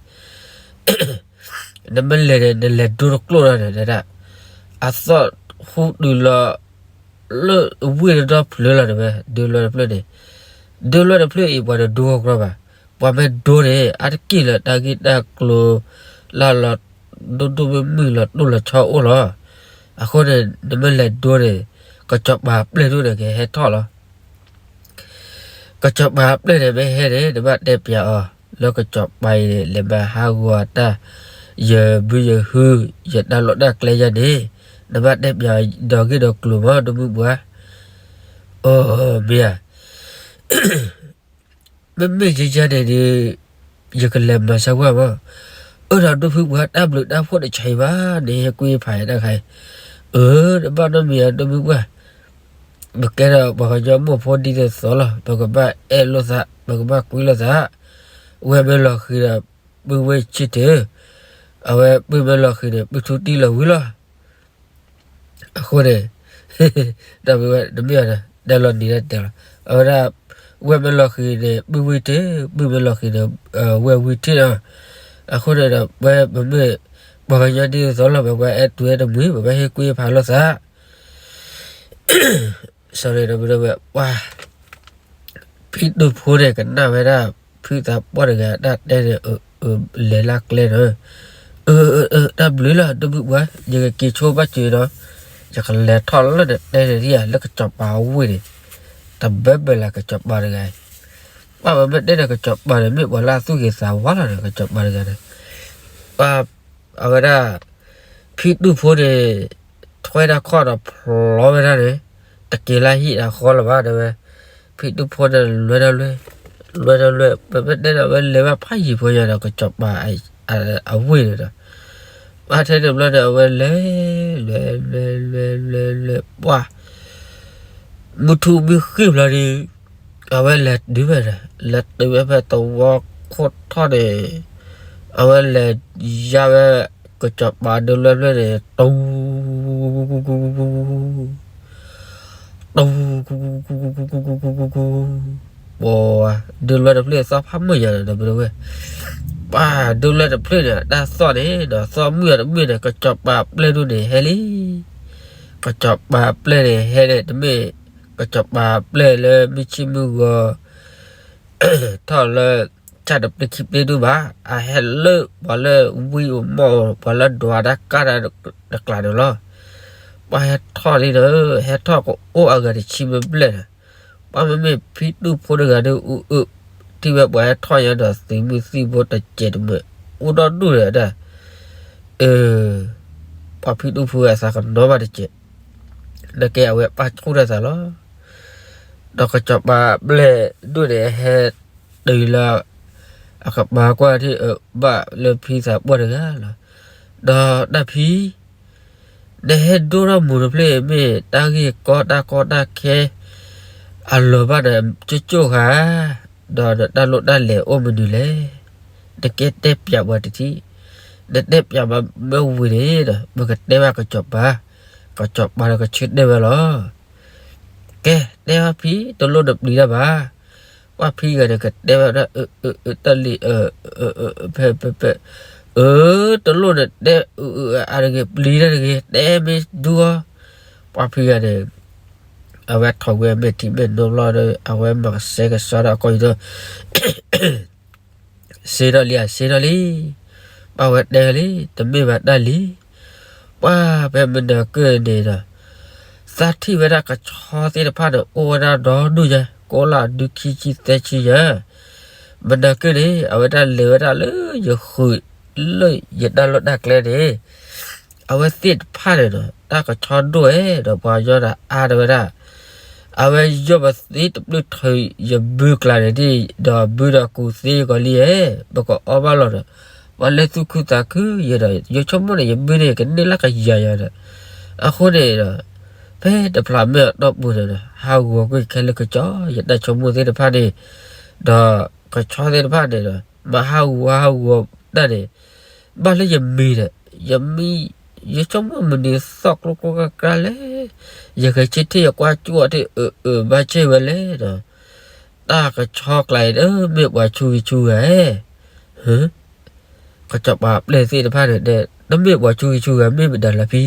နမ့ၢ်လဲၤန့ၣ် နလဲၤဒိတကျိၣ်လီၤန့ၣ်ဒၣ်, အသီၣ်ဟူတုၤလီၤ လၢဝ့ၢ်တဒီဖျၢၣ်လီၤန့ၣ်ဝဲ ဒၢလွဲတဖျၢၣ်န့ၣ်, ဒၢလွဲတဖျၢၣ်အံၤ ပှၤတဒိဃီကြၢဘၣ်, ပှၤမ့ၢ်ဒိန့ၣ် အါတက့ၢ်လၢတၢ်ဂ့ၢ်တၢ်ကျိၤ လၢလီၤဒိၣ်ဒိၣ်မုၢ်မုၢ်လီၤတိၢ်လီၤဆီအိၣ်လီၤ, အဃိန့ၣ် နမ့ၢ်လဲၤဒိန့ၣ် ကစီၤပၤပျဲၢ်ဒိၣ်န့ၣ်ကဟဲထီၣ်လီၤ ကစီၤပၤပျဲၢ်န့ၣ်မ့ၢ်ဟဲန့ၣ် နဘၣ်တဲပျးအီၤ လၢကစီၤပၤအံၤန့ၣ် လဲၤမၤဟးဂီၤတၢ် ယဘုယဟု ယတၢ်လီၢ်တၢ်ကျဲယဲန့ၣ်, နဘၣ်တဲပျးဒီးဂ့ၢ်ဒီးကျိၤမး ဒိၣ်မုၢ်ပှၢ်, အိ မ့ၢ်ဧါ, မ့မ့ၢ်ယဲယဲန့ၣ်ဒီး ယကလဲၤမၤစၢၤဝဲမး, အၢ ဒီးဒိၣ်ဖုပှၢ် တၢ်ဘျုးတၢ်ဖှိၣ်တဆံးဘၣ် နဟ့ၣ်ကူၣ်ဟ့ၣ်ဖးယတၢ်ခါအံၤ, အၢ တဘၣ်နီတမံၤဧါ ဒိၣ်မုၢ်ပှၢ် ပကဲဒီးပှၤကညီမိၢ်ဖိဒ်သိးသိးလီၤ, ပကဘၣ်အဲၣ်လိာ်သး, ပကဘၣ်ကွံလိာ်သး, ဝဲၢ်မ့ၢ်လီၤဃံၤဒီး ပုၢ်ဝဲၢ်ဆ့ၣ်တၢၢ်, အဝဲပုၢ်မ့ၢ်လီၤဃံၤန့ၣ် ပုၢ်ထူတံၢ်လီၤဝံၤလီၤ. အဃိန့ၣ် ဒီးဝဲတမ့ၢ်အီၤဒီး တဲလီၤနံၤဒၣ်တဲလီၤ, အဝဲဒၣ် ဝဲၢ်မ့ၢ်လီၤဃံၤန့ၣ် ပုၢ်ဝံၢ်ထံၣ်, ပုၢ်မ့ၢ်လီၤဃံၤန့ၣ် ဝဲၢ်ဝံၢ်ထံၣ်လီၤ. အဃိန့ၣ်ဒီး ပဝဲပမ့ၢ် ပှၤကညီဒ်သိးသိးလီၤ, ပဝဲအဲၣ်တူၢ်အဲၣ်တမှံၤ ပဘၣ်ဟ့ၣ်ကူၣ်ဟ့ၣ်ဖးလိာ်သး sorry ဒီးဝဲ ပှၤ ဖံဒိၣ်ဖိန့ၣ် ကနၣ်ဝဲဒၣ် ဖုသးပှၢ်တဂၤတၢ်တဲန့ၣ် လဲၤလၢကျဲဒီး, အၢ တၢ်ဘျုးလီၤ ဒိၣ်ဘုၣ်ပှၤ ယကက့ၤဆိဘၣ်စၢၤဒီး, ယကလဲၤထီၣ်လၢနတဲန့ၣ်ဒံးဧါ လၢကစီၤပၤအဝ့ၢ်န့ၣ်, တဘၢဘၢလၢကစီၤပၤတဂၤအံၤ, ပှၤမ့ၢ်တဲဒီးကစီၤပၤန့ၣ် မ့ၢ်ပှၤလၢအသူၣ်ဂ့ၤသးဝါလီၤဒီး ကစီၤပၤတဂၤန့ၣ်, ပှၤ အဝဲဒၣ် ဖံတူၣ်ဖိန့ၣ် ထွဲတၢ်ခီၣ်ဒီးဖျီဝဲဒၣ်န့ၣ်, တက့ၤလၢဟံၣ်အဃီလၢၤဘၣ်တဲဝဲ, ဖံတူၣ်ဖိန့ၣ်လွဲၢ်ထီၣ်လွဲၢ်, လွဲၢ်ထီၣ်လွဲၢ် ပမ့ၢ်တဲဒီးအဝဲလဲၤဘၣ်ဖးယံၤဖိညါဒီး ကစီၤပၤအဝ့ၢ်န့ၣ်ဒီး, ဘၣ်ထဲန့ၣ်ဘျီန့ၣ် အဝဲလဲၤ လဲၤ လဲၤ လဲၤ လဲၤ လဲၤ ပှၤ မုၢ်ထူၣ်မုၢ်ဃ့ၢ်ဘျီဒီး အဝဲလဲၤတုၤဝဲဒီး လဲၤတုၤဝဲဖဲသဝီခိၣ်ထီၣ်န့ၣ်, အဝဲလဲၤယါဝဲ ကစီၤပၤဒိလွဲၢ်ဖျၢၣ်န့ၣ် တူ တူ ပှၤ ဒိလွဲၢ်တဖျၢၣ်သီၣ်ဖးမုာ်ယၤဒီး ပဝဲ, ပှၤဒိလွဲၢ်တဖျၢၣ်န့ၣ် တၢ်သီၣ်န့ၣ်ဒီး သီၣ်မုာ်အီၤတမ့ၢ်န့ၣ် ကစီၤပၤပျဲၢ်ဒိၣ်န့ၣ်ဟဲလံ. ကစီၤပၤပျဲၢ်န့ၣ်ဟဲန့ၣ် တမ့ၢ် ကစီၤပၤပျဲၢ်လၢမုၢ်ဆ့ၣ်မုၢ်ဂီၤ ထီၣ်လၢ ဆၣ်တပျ့ခံပျ့ဒိၣ်ဘၣ်, အဟဲလၢပှၤလၢဝံအိၣ်မီၢ်အိၣ် ပှၤလၢဒွးတၢ်ကၢ်တၢ်တကျးန့ၣ်လီၤ. ပှၤဟဲထီၣ်လံဒီး ဟဲထီၣ်ကအိၣ်အဂၤတဆံဘျဲၣ်ဘျဲၣ်န့ၣ်, ပှၤမ့မ့ၢ်ဖံတူၢ်ဖိတဂၤဒီး အူအၢ ထံၣ်ဝဲပှၤဟဲထီၣ်ညါဒီး သုးမုၢ်သံၣ်ဘိတစဲးတမှဲၤ အိၣ်ဒီဒူၣ်ဒီးဒၣ်, အၢ ပှၤဖံတူၢ်ဖိအသးကနီၤဘၣ်တစဲး, နကဲအဝဲပာ်ဆူၣ်ထီၣ်သးလီၤ. ဒီးကစီၤပၤပျဲၢ်ဒိၣ်န့ၣ် ဟဲတုၤလၢ အကပၤကွၢ်ထံၣ်အဘၣ်လၢဖံသးပှၢ်တဂၤလီၤ. ဒီးတၢ်ဖံ နဟဲဒိၣ်ထီၣ်မူးတဖျၢၣ် မ့ၢ်တၢ်ဂ့ၢ်ကီတၢ်ကီတၢ်ခဲ အလီၤဘၣ်ဒီး ကၠိကၠိဃာ်, ဒီးနတၢ်လိၣ်တၢ်လဲၤအိၣ်မနုၤလဲၣ်. နကဲတဲပျးပှၤတထံၣ်, နတဲပျးမ့ၢ်ဝံၤန့ၣ်ဒီး ပကတဲဘၣ်ကစီၤပၤ, ကစီၤပၤဒီးကဆၢတဲာ်ဝဲလီၤ. ကဲ တဲဘၣ်ဖံ တလိၣ်နပျံၤတၢ်ဘၣ်. ပှၤဖံဂၤန့ၣ် ကတဲဘၣ်ဒၣ် အၢ အၢ အၢ တၢ်လံၤ အၢ အၢ ဖဲ ဖဲ ဖဲ အၢ တလိၣ်န့ၣ်တဲ အၢ အၢ အါတဂ့ၤ ပျံၤတၢ်တဂ့ၤ တဲမ့ၢ်ဒူအီၤ. ပှၤဖံဂၤန့ၣ် အဝဲထီၣ်ဝဲမဲာ်ထံမဲာ်နိဘျီဒီး အဝဲမၤကစဲကစီဒီးအကီၢ်အံၤဒီး စ့ထီၣ်လံ အစ့ထီၣ်လံ. ပှၤဝဲတဲလံ တမ့ၢ်ဘၣ်တၢ်လံ. ပှၤဖဲမနၤကၢၢ်န့ၣ်ဒီး သးထံၣ်ဝဲဒၣ်ကဆီသ့ၣ်တဖၣ်န့ၣ် အိၣ်ဝဲဒၣ်ဒီဒူၣ်ညါ ကိးလၢအဒုခံဆံသၢဆံညါ. မနၤကၢၢ်န့ၣ် အဝဲဒၣ်လဲၤဝဲဒၣ်လၢယဃုာ် လၢယတၢ်လီၢ်တၢ်ကျဲန့ၣ် အဝဲသ့ၣ်တဖၣ်န့ၣ်ဒီး တၢ်ကဆီဒိၣ်ဝဲဒီးပှၤကညီဒီးအါဒၣ်ဝဲဒၣ်. အဝဲယီၢ်ပသ့တဘျုးထုးယဘုကျါန့ၣ်ဒ် ဒီးဘုဒီးကူးသ့ကီးလံဧၢ, ပကအီၣ်ဘၣ်လီၤဒီး ပှၤလၢသူၣ်ခုသးခုယဲဒီး ယဆိကမိၣ်န့ၣ် ယဘုန့ၣ်ကန့ၢ်လၢကယၤယၤဒီး အဃိန့ၣ်ဒီး ဖဲတဖျးမဲာ်အတီၢ်ပူၤန့ၣ်ဒီး ဟးဂီၤကွံာ်ခဲလၢာ်ကစီၤ ယတၢ်ဆိကမိၣ်သ့ၣ်တဖၣ်န့ၣ် ဒီးကဆီသ့ၣ်တဖၣ်န့ၣ်ဒီး မၤဟးဂီၤဟးဂီၤတၢ်န့ၣ် ဘၣ်လၢယမံၤဒီး ယမံၤ ယဆိကမိၣ်မနုၤသီၣ်ကျိကျိကျါကျါလဲၣ်, ယဂဲၤဆၢထၢၣ်ယကွၢ်ကၠိအီၤတ့ၢ်အၢအၢဘၣ်ဆၢၣ်ဝဲလဲၣ်ဒီး တၢ်ကဆီကျါအံၤဒီး မ့ၢ်ပှၤဆူဂံၢ်ဆူဂၤဧၢ, ကစီၤပၤပျဲၢ်သ့ၣ်တဖၣ်န့ၣ် တမ့ၢ်ပှၤဆူဂံၢ်ဆူဂၤ မ့ၢ်မတၤလၢဖံ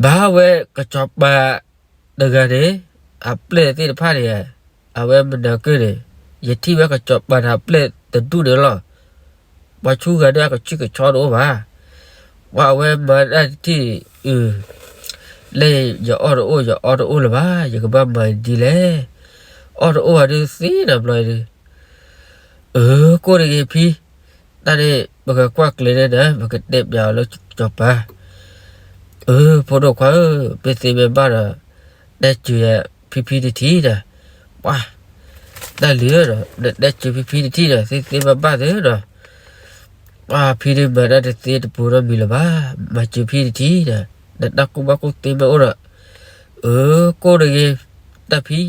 ဘၣ်ဝဲကစီၤပၤတဂၤန့ၣ် အပျဲၢ်သ့ၣ်တဖၣ်န့ၣ် အဝဲမနၤကၢၢ်န့ၣ် ယထံၣ်ဝဲကစီၤပၤတၢ်ပျဲၢ်တဒူၣ်န့ၣ်လီၤ. ပှၤဆူဂၤဒီးအကဆံၣ်ကဆီတအိၣ်ဘၣ်. ပှၤအဝဲမၤတၢ်တထံၣ် အၢ လၢယအီၣ်တအိၣ် ယအီတအိၣ်လၢၤဘၣ် ယကဘၣ်မၤဒ်လဲၣ်. အီၣ်တအိၣ်ဘၣ်ဒုးသ့နီတဘျီဒုး အၢ ကိၣ်တဂ့ၤဖံ, တၢ်န့ၣ် ပကကွၢ်ကျဲၤန့ၣ်ဒီး ပကတဲပျးအီၤလၢစီၤပၤ. အၢ ဖိဒိၣ်ခွါဧၢ, မ့ၢ်သ့မ့ၢ်ဘၣ်ဒီး တဲစၢၤယၤဖံဖံတထံၣ်ဒီး, ပှၤ တၢ်လံၤဧၢဒီး နတဲစၢၤဖံဖံတထံၣ်ဒီး သ့သ့ဘၣ်ဘၣ်သ့ဒီး ပှၤဖံဒုးမၤတၢ်တသ့တပူၤဒီးမံၤလၢၤဘၣ်, မၤစၢၤဖံတထံၣ်ဒီး နတၢ်ကူၣ်ဘၣ်ကူၣ်သ့မ့ၢ်အိၣ်ဒီး, အၢ ကိၣ်တဂ့ၤ, တၢ်ဖံ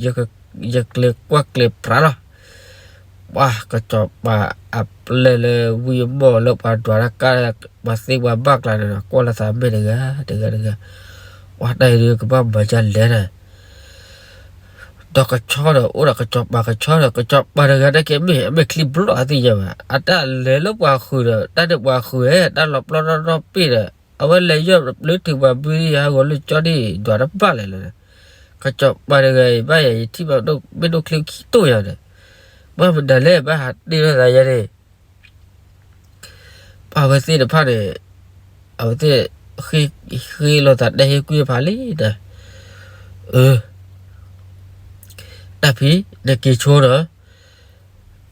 ယက ယကျဲၤကွၢ်ကျဲၤပြးလီၤ. ပှၤကစီၤပၤအပျဲၢ်လၢဝံမီၢ်လၢပှၤဒွးတၢ်ကၢ် ပှၤသ့ပှၤဘၣ်ကျါန့ၣ်ဒီး ကွၢ်လီၤသးမဲာ်တဂၤ တဂၤတဂၤ, ပှၤတၢ်အံၤဒုးကဘၣ်မၤဒ်လဲၣ်န့ၣ် ဒီးကဆီဒီး အိၣ်ဒီးကစီၤပၤကဆီဒီး ကစီၤပၤတဂၤန့ၣ်က့မ့ၢ် အမ့ၢ်ချံဘျီၣ်အသ့ၣ်ညါဘၣ်, အတၢ်လဲၤလၢပှၤဃုာ်ဒီး တၢ်န့ၣ်ပှၤဃုာ်ဧၢ တၢ်လီၤပျီနီၣ်နီၣ်ပ့ၢ်ဒီး အဝဲလဲၤယီၢ်ပျၢၤထုးပှၤဘုဒ်ဟးဂီၤလၢကၠီဒ်ဒွးတဘၣ်လဲၣ်လၢၤ, ကစီၤပၤတဂၤအံၤ ဘၣ်ယၤယထံၣ်ဘၣ်မ့ၢ်ဒိၣ်ချ့ခံတိၢ်ယၤဒီး, ဘၣ်မနုၤလဲၣ် ဘၣ်ဟးတ့ၢ်ထီၣ်သးယၤန့ၣ် ပှၤအဝဲသ့ၣ်တဖၣ်န့ၣ် အဝဲသ့ၣ် ဃ့လိာ်သးတဲဟ့ၣ်ကူၣ်ဖးလံဒီး, အၢ တၢ်ဖံ နက့ၤဆိဒီး,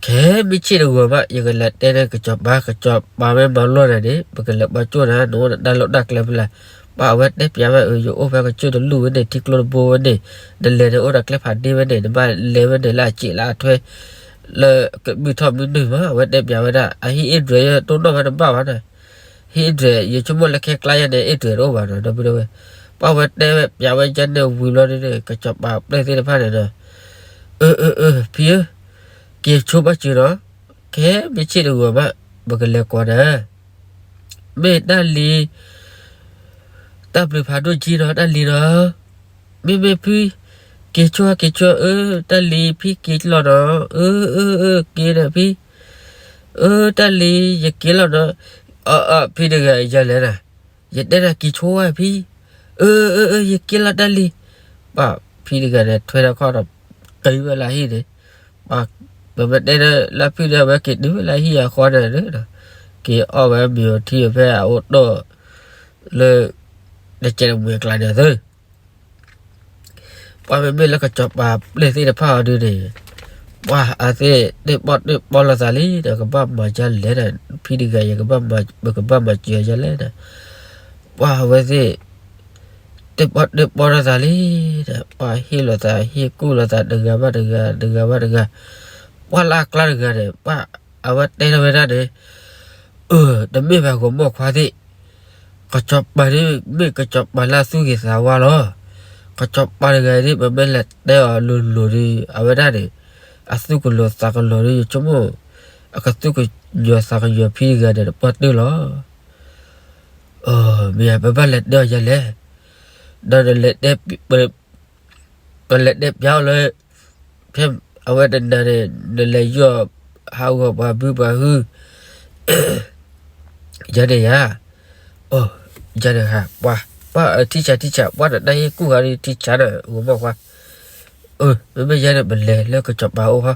ခဲမုၢ်ဆ့ၣ်တဂီၤမး ယကလဲၤတဲန့ၢ်ကစီၤပၤ, ကစီၤပၤမ့ၢ်မၤလိာ်နၤန့ၣ် ပကလဲၤပှၤကၠိၣ်နၤ, နအိၣ်ဒီးတၢ်လီၢ်တၢ်ကျဲဖဲလဲၣ်. ပှၤအဝဲတဲပျးဝဲ အၢ ယအိၣ်ဖဲကစၢၢ်တလူၢ်ဝဲန့ၣ် ထံကျိတဘိဝဲန့ၣ်, နလဲၤန့ၣ်အိၣ်ဒီးကျဲဖးဒ့ဝဲန့ၣ်, နဘၣ်လဲၤဝဲန့ၣ်လၢအစံးလၢအထွဲ လၢကမုၢ်ထီၣ်မုၢ်နုာ်မး အဝဲတဲပျးဝဲဒၣ်. အဟံၣ်အ့ၣ်ဒြဲး ယတိၢ်နီၣ်ဝဲတဘၣ်ဘၣ်န့ၣ်, ဟံၣ်အ့ၣ်ဒြဲး ယဆိကမိၣ်လၢခဲကျါယဲန့ၣ် အ့ၣ်ဒြဲးတအိၣ်ဘၣ်န့ၣ် ဒီပုၢ်ဝဲၢ်. ပှၤဝဲတဲပျးဝဲယဲန့ၣ်ဝံၤဘျီဒ်န့ၣ် ကစီၤပၤပျဲၢ်သ့ၣ်တဖၣ်န့ၣ်ဒီး, အၢ အၢ အၢ ဖံဧၢ, က့ၤဆိဘၣ်စၢၤဒီး, ခဲမုၢ်ဆ့ၣ်တဂီၤမး ပကလဲၤကိးနၤ, မ့ၢ်တၢ်လံၤ တၢ်ဘျုးဖးဒိၣ်ကံဒီး တၢ်လံၤဒီး, မ့မ့ၢ်ဖံ က့ၤဆိ က့ၤဆိ အၢ တၢ်လံၤ ဖံက့ၤလီၤဒီး, အၢ အၢ အၢ က့ၤဒီးဖံ, အၢ တၢ်လံၤ ယက့ၤလီၤဒီး, အၢ အၢ ဖံတဂၤ ယလဲၤနၤ, ယတဲနၤက့ၤဆိဝဲဖံ, အၢ အၢ အၢ ယက့ၤလီၤတၢ်လံၤ. ပှၤဖံတဂၤန့ၣ် ထွဲထီၣ်ခီၣ်ဒီး တုၤဝဲလၢဟံၣ်န့ၣ်, ပှၤ ပမ့ၢ်တဲလၢဖံန့ၣ် အဝဲက့ၤတုၤဝဲလၢဟံၣ်အဃီန့ၣ်ဒီး, က့ၤအီၣ်ဝဲမ့ၤအီထံဖဲအအိၣ်တီၢ် လၢ တကဲးတမှဲၤကျါန့ၣ်သု, ပှၤမ့မ့ၢ်လၢကစီၤပၤပျဲၢ်သ့ၣ်တဖၣ်အီၤဒုန့ၣ်, ပှၤအသ့ၣ်တၢၣ်ပီၣ်တၢၣ်ပီလိာ်သးလံဒီး ကဘၣ်မၤဒ်လဲၣ်ဒီး, ဖံတဂၤ ယကဘၣ်မၤစၢၤအီၤဒ်လဲၣ်ဒီး, ပှၤအဝဲသ့ၣ် တၢၣ်ပီၣ်တၢၣ်ပီလိာ်သးလံဒီး ပှၤဟ့ၣ်လိာ်သး ဟ့ၣ်ကူၣ်လိာ်သးတဂၤဘၣ်တဂၤ တဂၤဘၣ်တဂၤ, ပှၤလၢအကျါတဂၤန့ၣ် ပှၤအဝဲတဲထီၣ်ဝဲဒၣ်န့ၣ်, အၢ တမ့ၢ်ဘၣ်ဂီၤမီၢ်ခွါသ့ၣ်, ကစီၤပၤန့ၣ် မ့ၢ်ကစီၤပၤလၢအသူၣ်ဂ့ၤသးဝါလီၤ. ကစီၤပၤတဂၤအံၤဒ် ပမ့ၢ်လဲၤတဲအီၤလိၤလိၤဒီး အဝဲဒၣ်န့ၣ် အသူၣ်ကလီၤသးကလီၤဒီး ယဆိကမိၣ် အကသူၣ်ကညီၤသးကညီၤဖံတဂၤန့ၣ် တပီၢ်တၢၣ်လီၤ. မ့ၢ်ဧါ ပဘၣ်လဲၤတဲအီၤယၤလဲၣ်, ဒီးနလဲၤတဲ ပလဲၤတဲပျးအီၤလၢ ဖဲအဝဲတနၤန့ၣ် နလဲၤယီၢ်ဟးဂီၤပှၤဘုပှၤဟု ယၤန့ၣ်ယၤ, ယၤန့ၣ်ဧါ, ပှၤ ပှၤထံဆးထံဆး ပှၤတနၤဟ့ၣ်ကူၣ်ဃီဒီးထံဆးန့ၣ် ဂီၤမီၢ်ခွါ, မ့မ့ၢ်ယဲန့ၣ် ပလဲၤလၢကစီၤပၤအိၣ်ဃီ,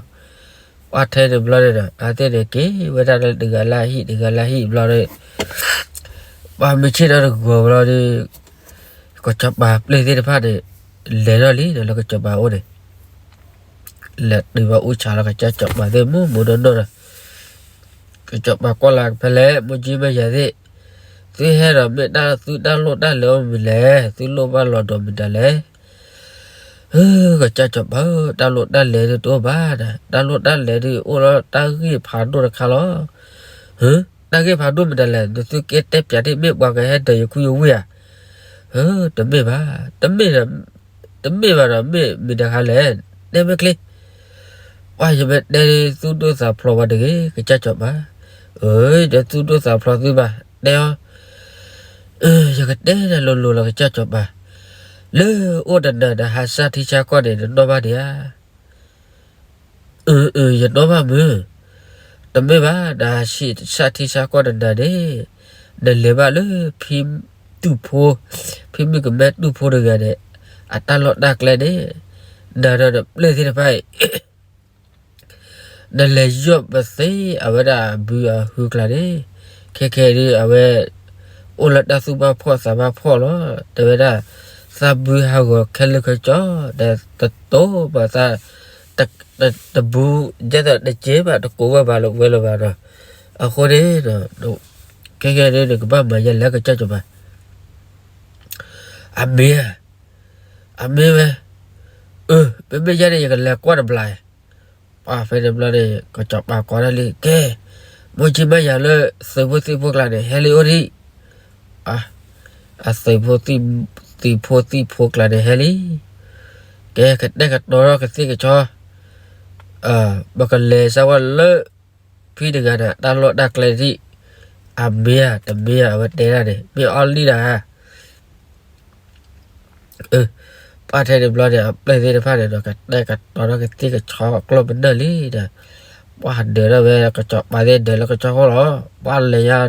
ပှၤထဲန့ၣ်ဘျီန့ၣ်ဒီး အဝဲသ့ၣ်န့ၣ်က့ၤဝဲဒၣ်လၢတဂၤလၢအဟံၣ် တဂၤလၢအဟံၣ်ဘျီဒီး ပှၤမုၢ်ဆ့ၣ်ထီၣ်တဂီၤဘျီဒီး ကစီၤပၤပျဲၢ်သ့ၣ်တဖၣ်န့ၣ် လဲၤထီၣ်လံဒီးလၢကစီၤပၤအိၣ်န့ၣ်, လဲၤတုၤဘၣ်အူဆၣ်လီၤ ကစၢ်စီၤပၤသ့ၣ်မူမူနီၢ်နီၢ်ဒီး ကစီၤပၤကွၢ်လၢဖဲလဲၣ် မိၢ်ကၠံမ့ၢ်ယၤသ့ၣ်, သုဟဲဒီးမ့ၢ်တၢ်သုတၢ်လိၣ်တၢ်လဲၤအိၣ်မနုၤလဲၣ်, သုလိၣ်ဘၣ်လီၤဒီးမတၤလဲၣ်. ကစၢ်စီၤပၤဧၢ, တၢ်လိၣ်တၢ်လဲၤဒုးတအိၣ်ဘၣ်ဒီး တၢ်လိၣ်တၢ်လဲၤဒုးအိၣ်လီၤတၢ်ဂ့ၢ်ဖးဒိၣ်တခါလီၤ. တၢ်ဂ့ၢ်ဖးဒိၣ်မတၤလဲၣ်, နသုကဲတဲပျးဒ်မ့ၢ်ပှၤကဟဲဒၢးယခူယဝ့ၢ်ဧါ. တမ့ၢ်ဘၣ်, တမ့ၢ်ဘၣ်ဒီးမ့ၢ်မတၤတခါလဲၣ်, တဲမ့ၢ်ချ့. ပှၤယမ့ၢ်တဲသုဒိၣ်သးဖျိးဝဲတဂ့ၤ ကစၢ်စီၤပၤ, ဒီးသုဒိၣ်သးဖျိးသုဘၣ်, တဲအီၤ, ယကတဲနၤလိၤလိၤလီၤ ကစၢ်စီၤပၤ, လၢအိၣ်တနၤဒီးဟးစၢ်ထံဆၢကီၢ်န့ၣ် နနီၣ်ဘၣ်ဒံးဧါ. အၢ ယနီၣ်ဘၣ်မုၢ်, တမ့ၢ်ဘၣ် နဟးစၢ်ထံဆၢကီၢ်တနၤန့ၣ်, နလဲၤဘၣ်လၢဖံတူၣ်ဖိ, ဖံမုၣ်ကမဲတူၣ်ဖိတဂၤန့ၣ် အတၢ်လီၢ်တၢ်ကျဲန့ၣ်, နၤဒီးနပျဲၢ်သ့ၣ်တဖၣ်အံၤ နလဲၤယီၢ်ပသ့အဝဲဒၣ်အဘုအဟုကျါန့ၣ်, ခဲခဲဒ်အဝဲ အိၣ်လၢတၢ်သူၣ်ဘၣ်ဖှီၣ်သးဘၣ်ဖှီၣ်လီၤ. တဲဝဲဒၣ် သးဘုဟးဂီၤခဲလၢာ်ခဲဆ့, ဒီးတတိၤဘၣ်သး တဘု ဒ်သိးတစ့ဘၣ် တကိးဝဲဘၣ်လၢဝဲလၢၤဘၣ်ဒီး, အဃိန့ၣ် ခဲခဲန့ၣ် နကဘၣ်မၤယဲလဲၣ် ကစၢ်စီၤပၤ. အမ့ၢ်, အမ့ၢ်ဝဲ, အၢ မ့မ့ၢ်ယဲန့ၣ် ယကလဲၤကွၢ်တဘျီ, ပှၤဖဲန့ၣ်ဘျီန့ၣ် ကစီၤပၤကိးဒၣ်လံ ကဲ, မိၢ်ကၠံမါယၤလၢ သုးဖိသံၣ်ဖိကျါန့ၣ် ဟဲလံအိၣ်ဒံး, အသုးဖိ သံၣ်ဖိသံၣ်ဖိကျါန့ၣ်ဟဲလံ, ကဲ ကတဲာ်ကတီၤထီၣ်ကသ့ၣ်ကဆီ, ပကလဲၤစၢၤဝဲလၢ ဖံတဂၤန့ၣ် တၢ်လီၢ်တၢ်ကျဲဒံး, အမ့ၢ်ဧါ တမ့ၢ်ဧါ အဝဲတဲဒၣ်န့ၣ် မ့ၢ်အီၣ်လံဒၣ်ဧါ. ပှၤထဲန့ၣ်ဘျီန့ၣ် အပျဲၢ်သ့ၣ်တဖၣ်န့ၣ်ဒီး ကတဲာ်ကတီၤထီၣ်ကသ့ၣ်ကဆီကျိၣ်ပနၢၢ်လံဒီး, ပှၤဒၢးထီၣ်ဝဲ ကစီၤပၤသ့ၣ်ဒၢးလၢကဆီဃိလီၤ, ပှၤလဲၤယါ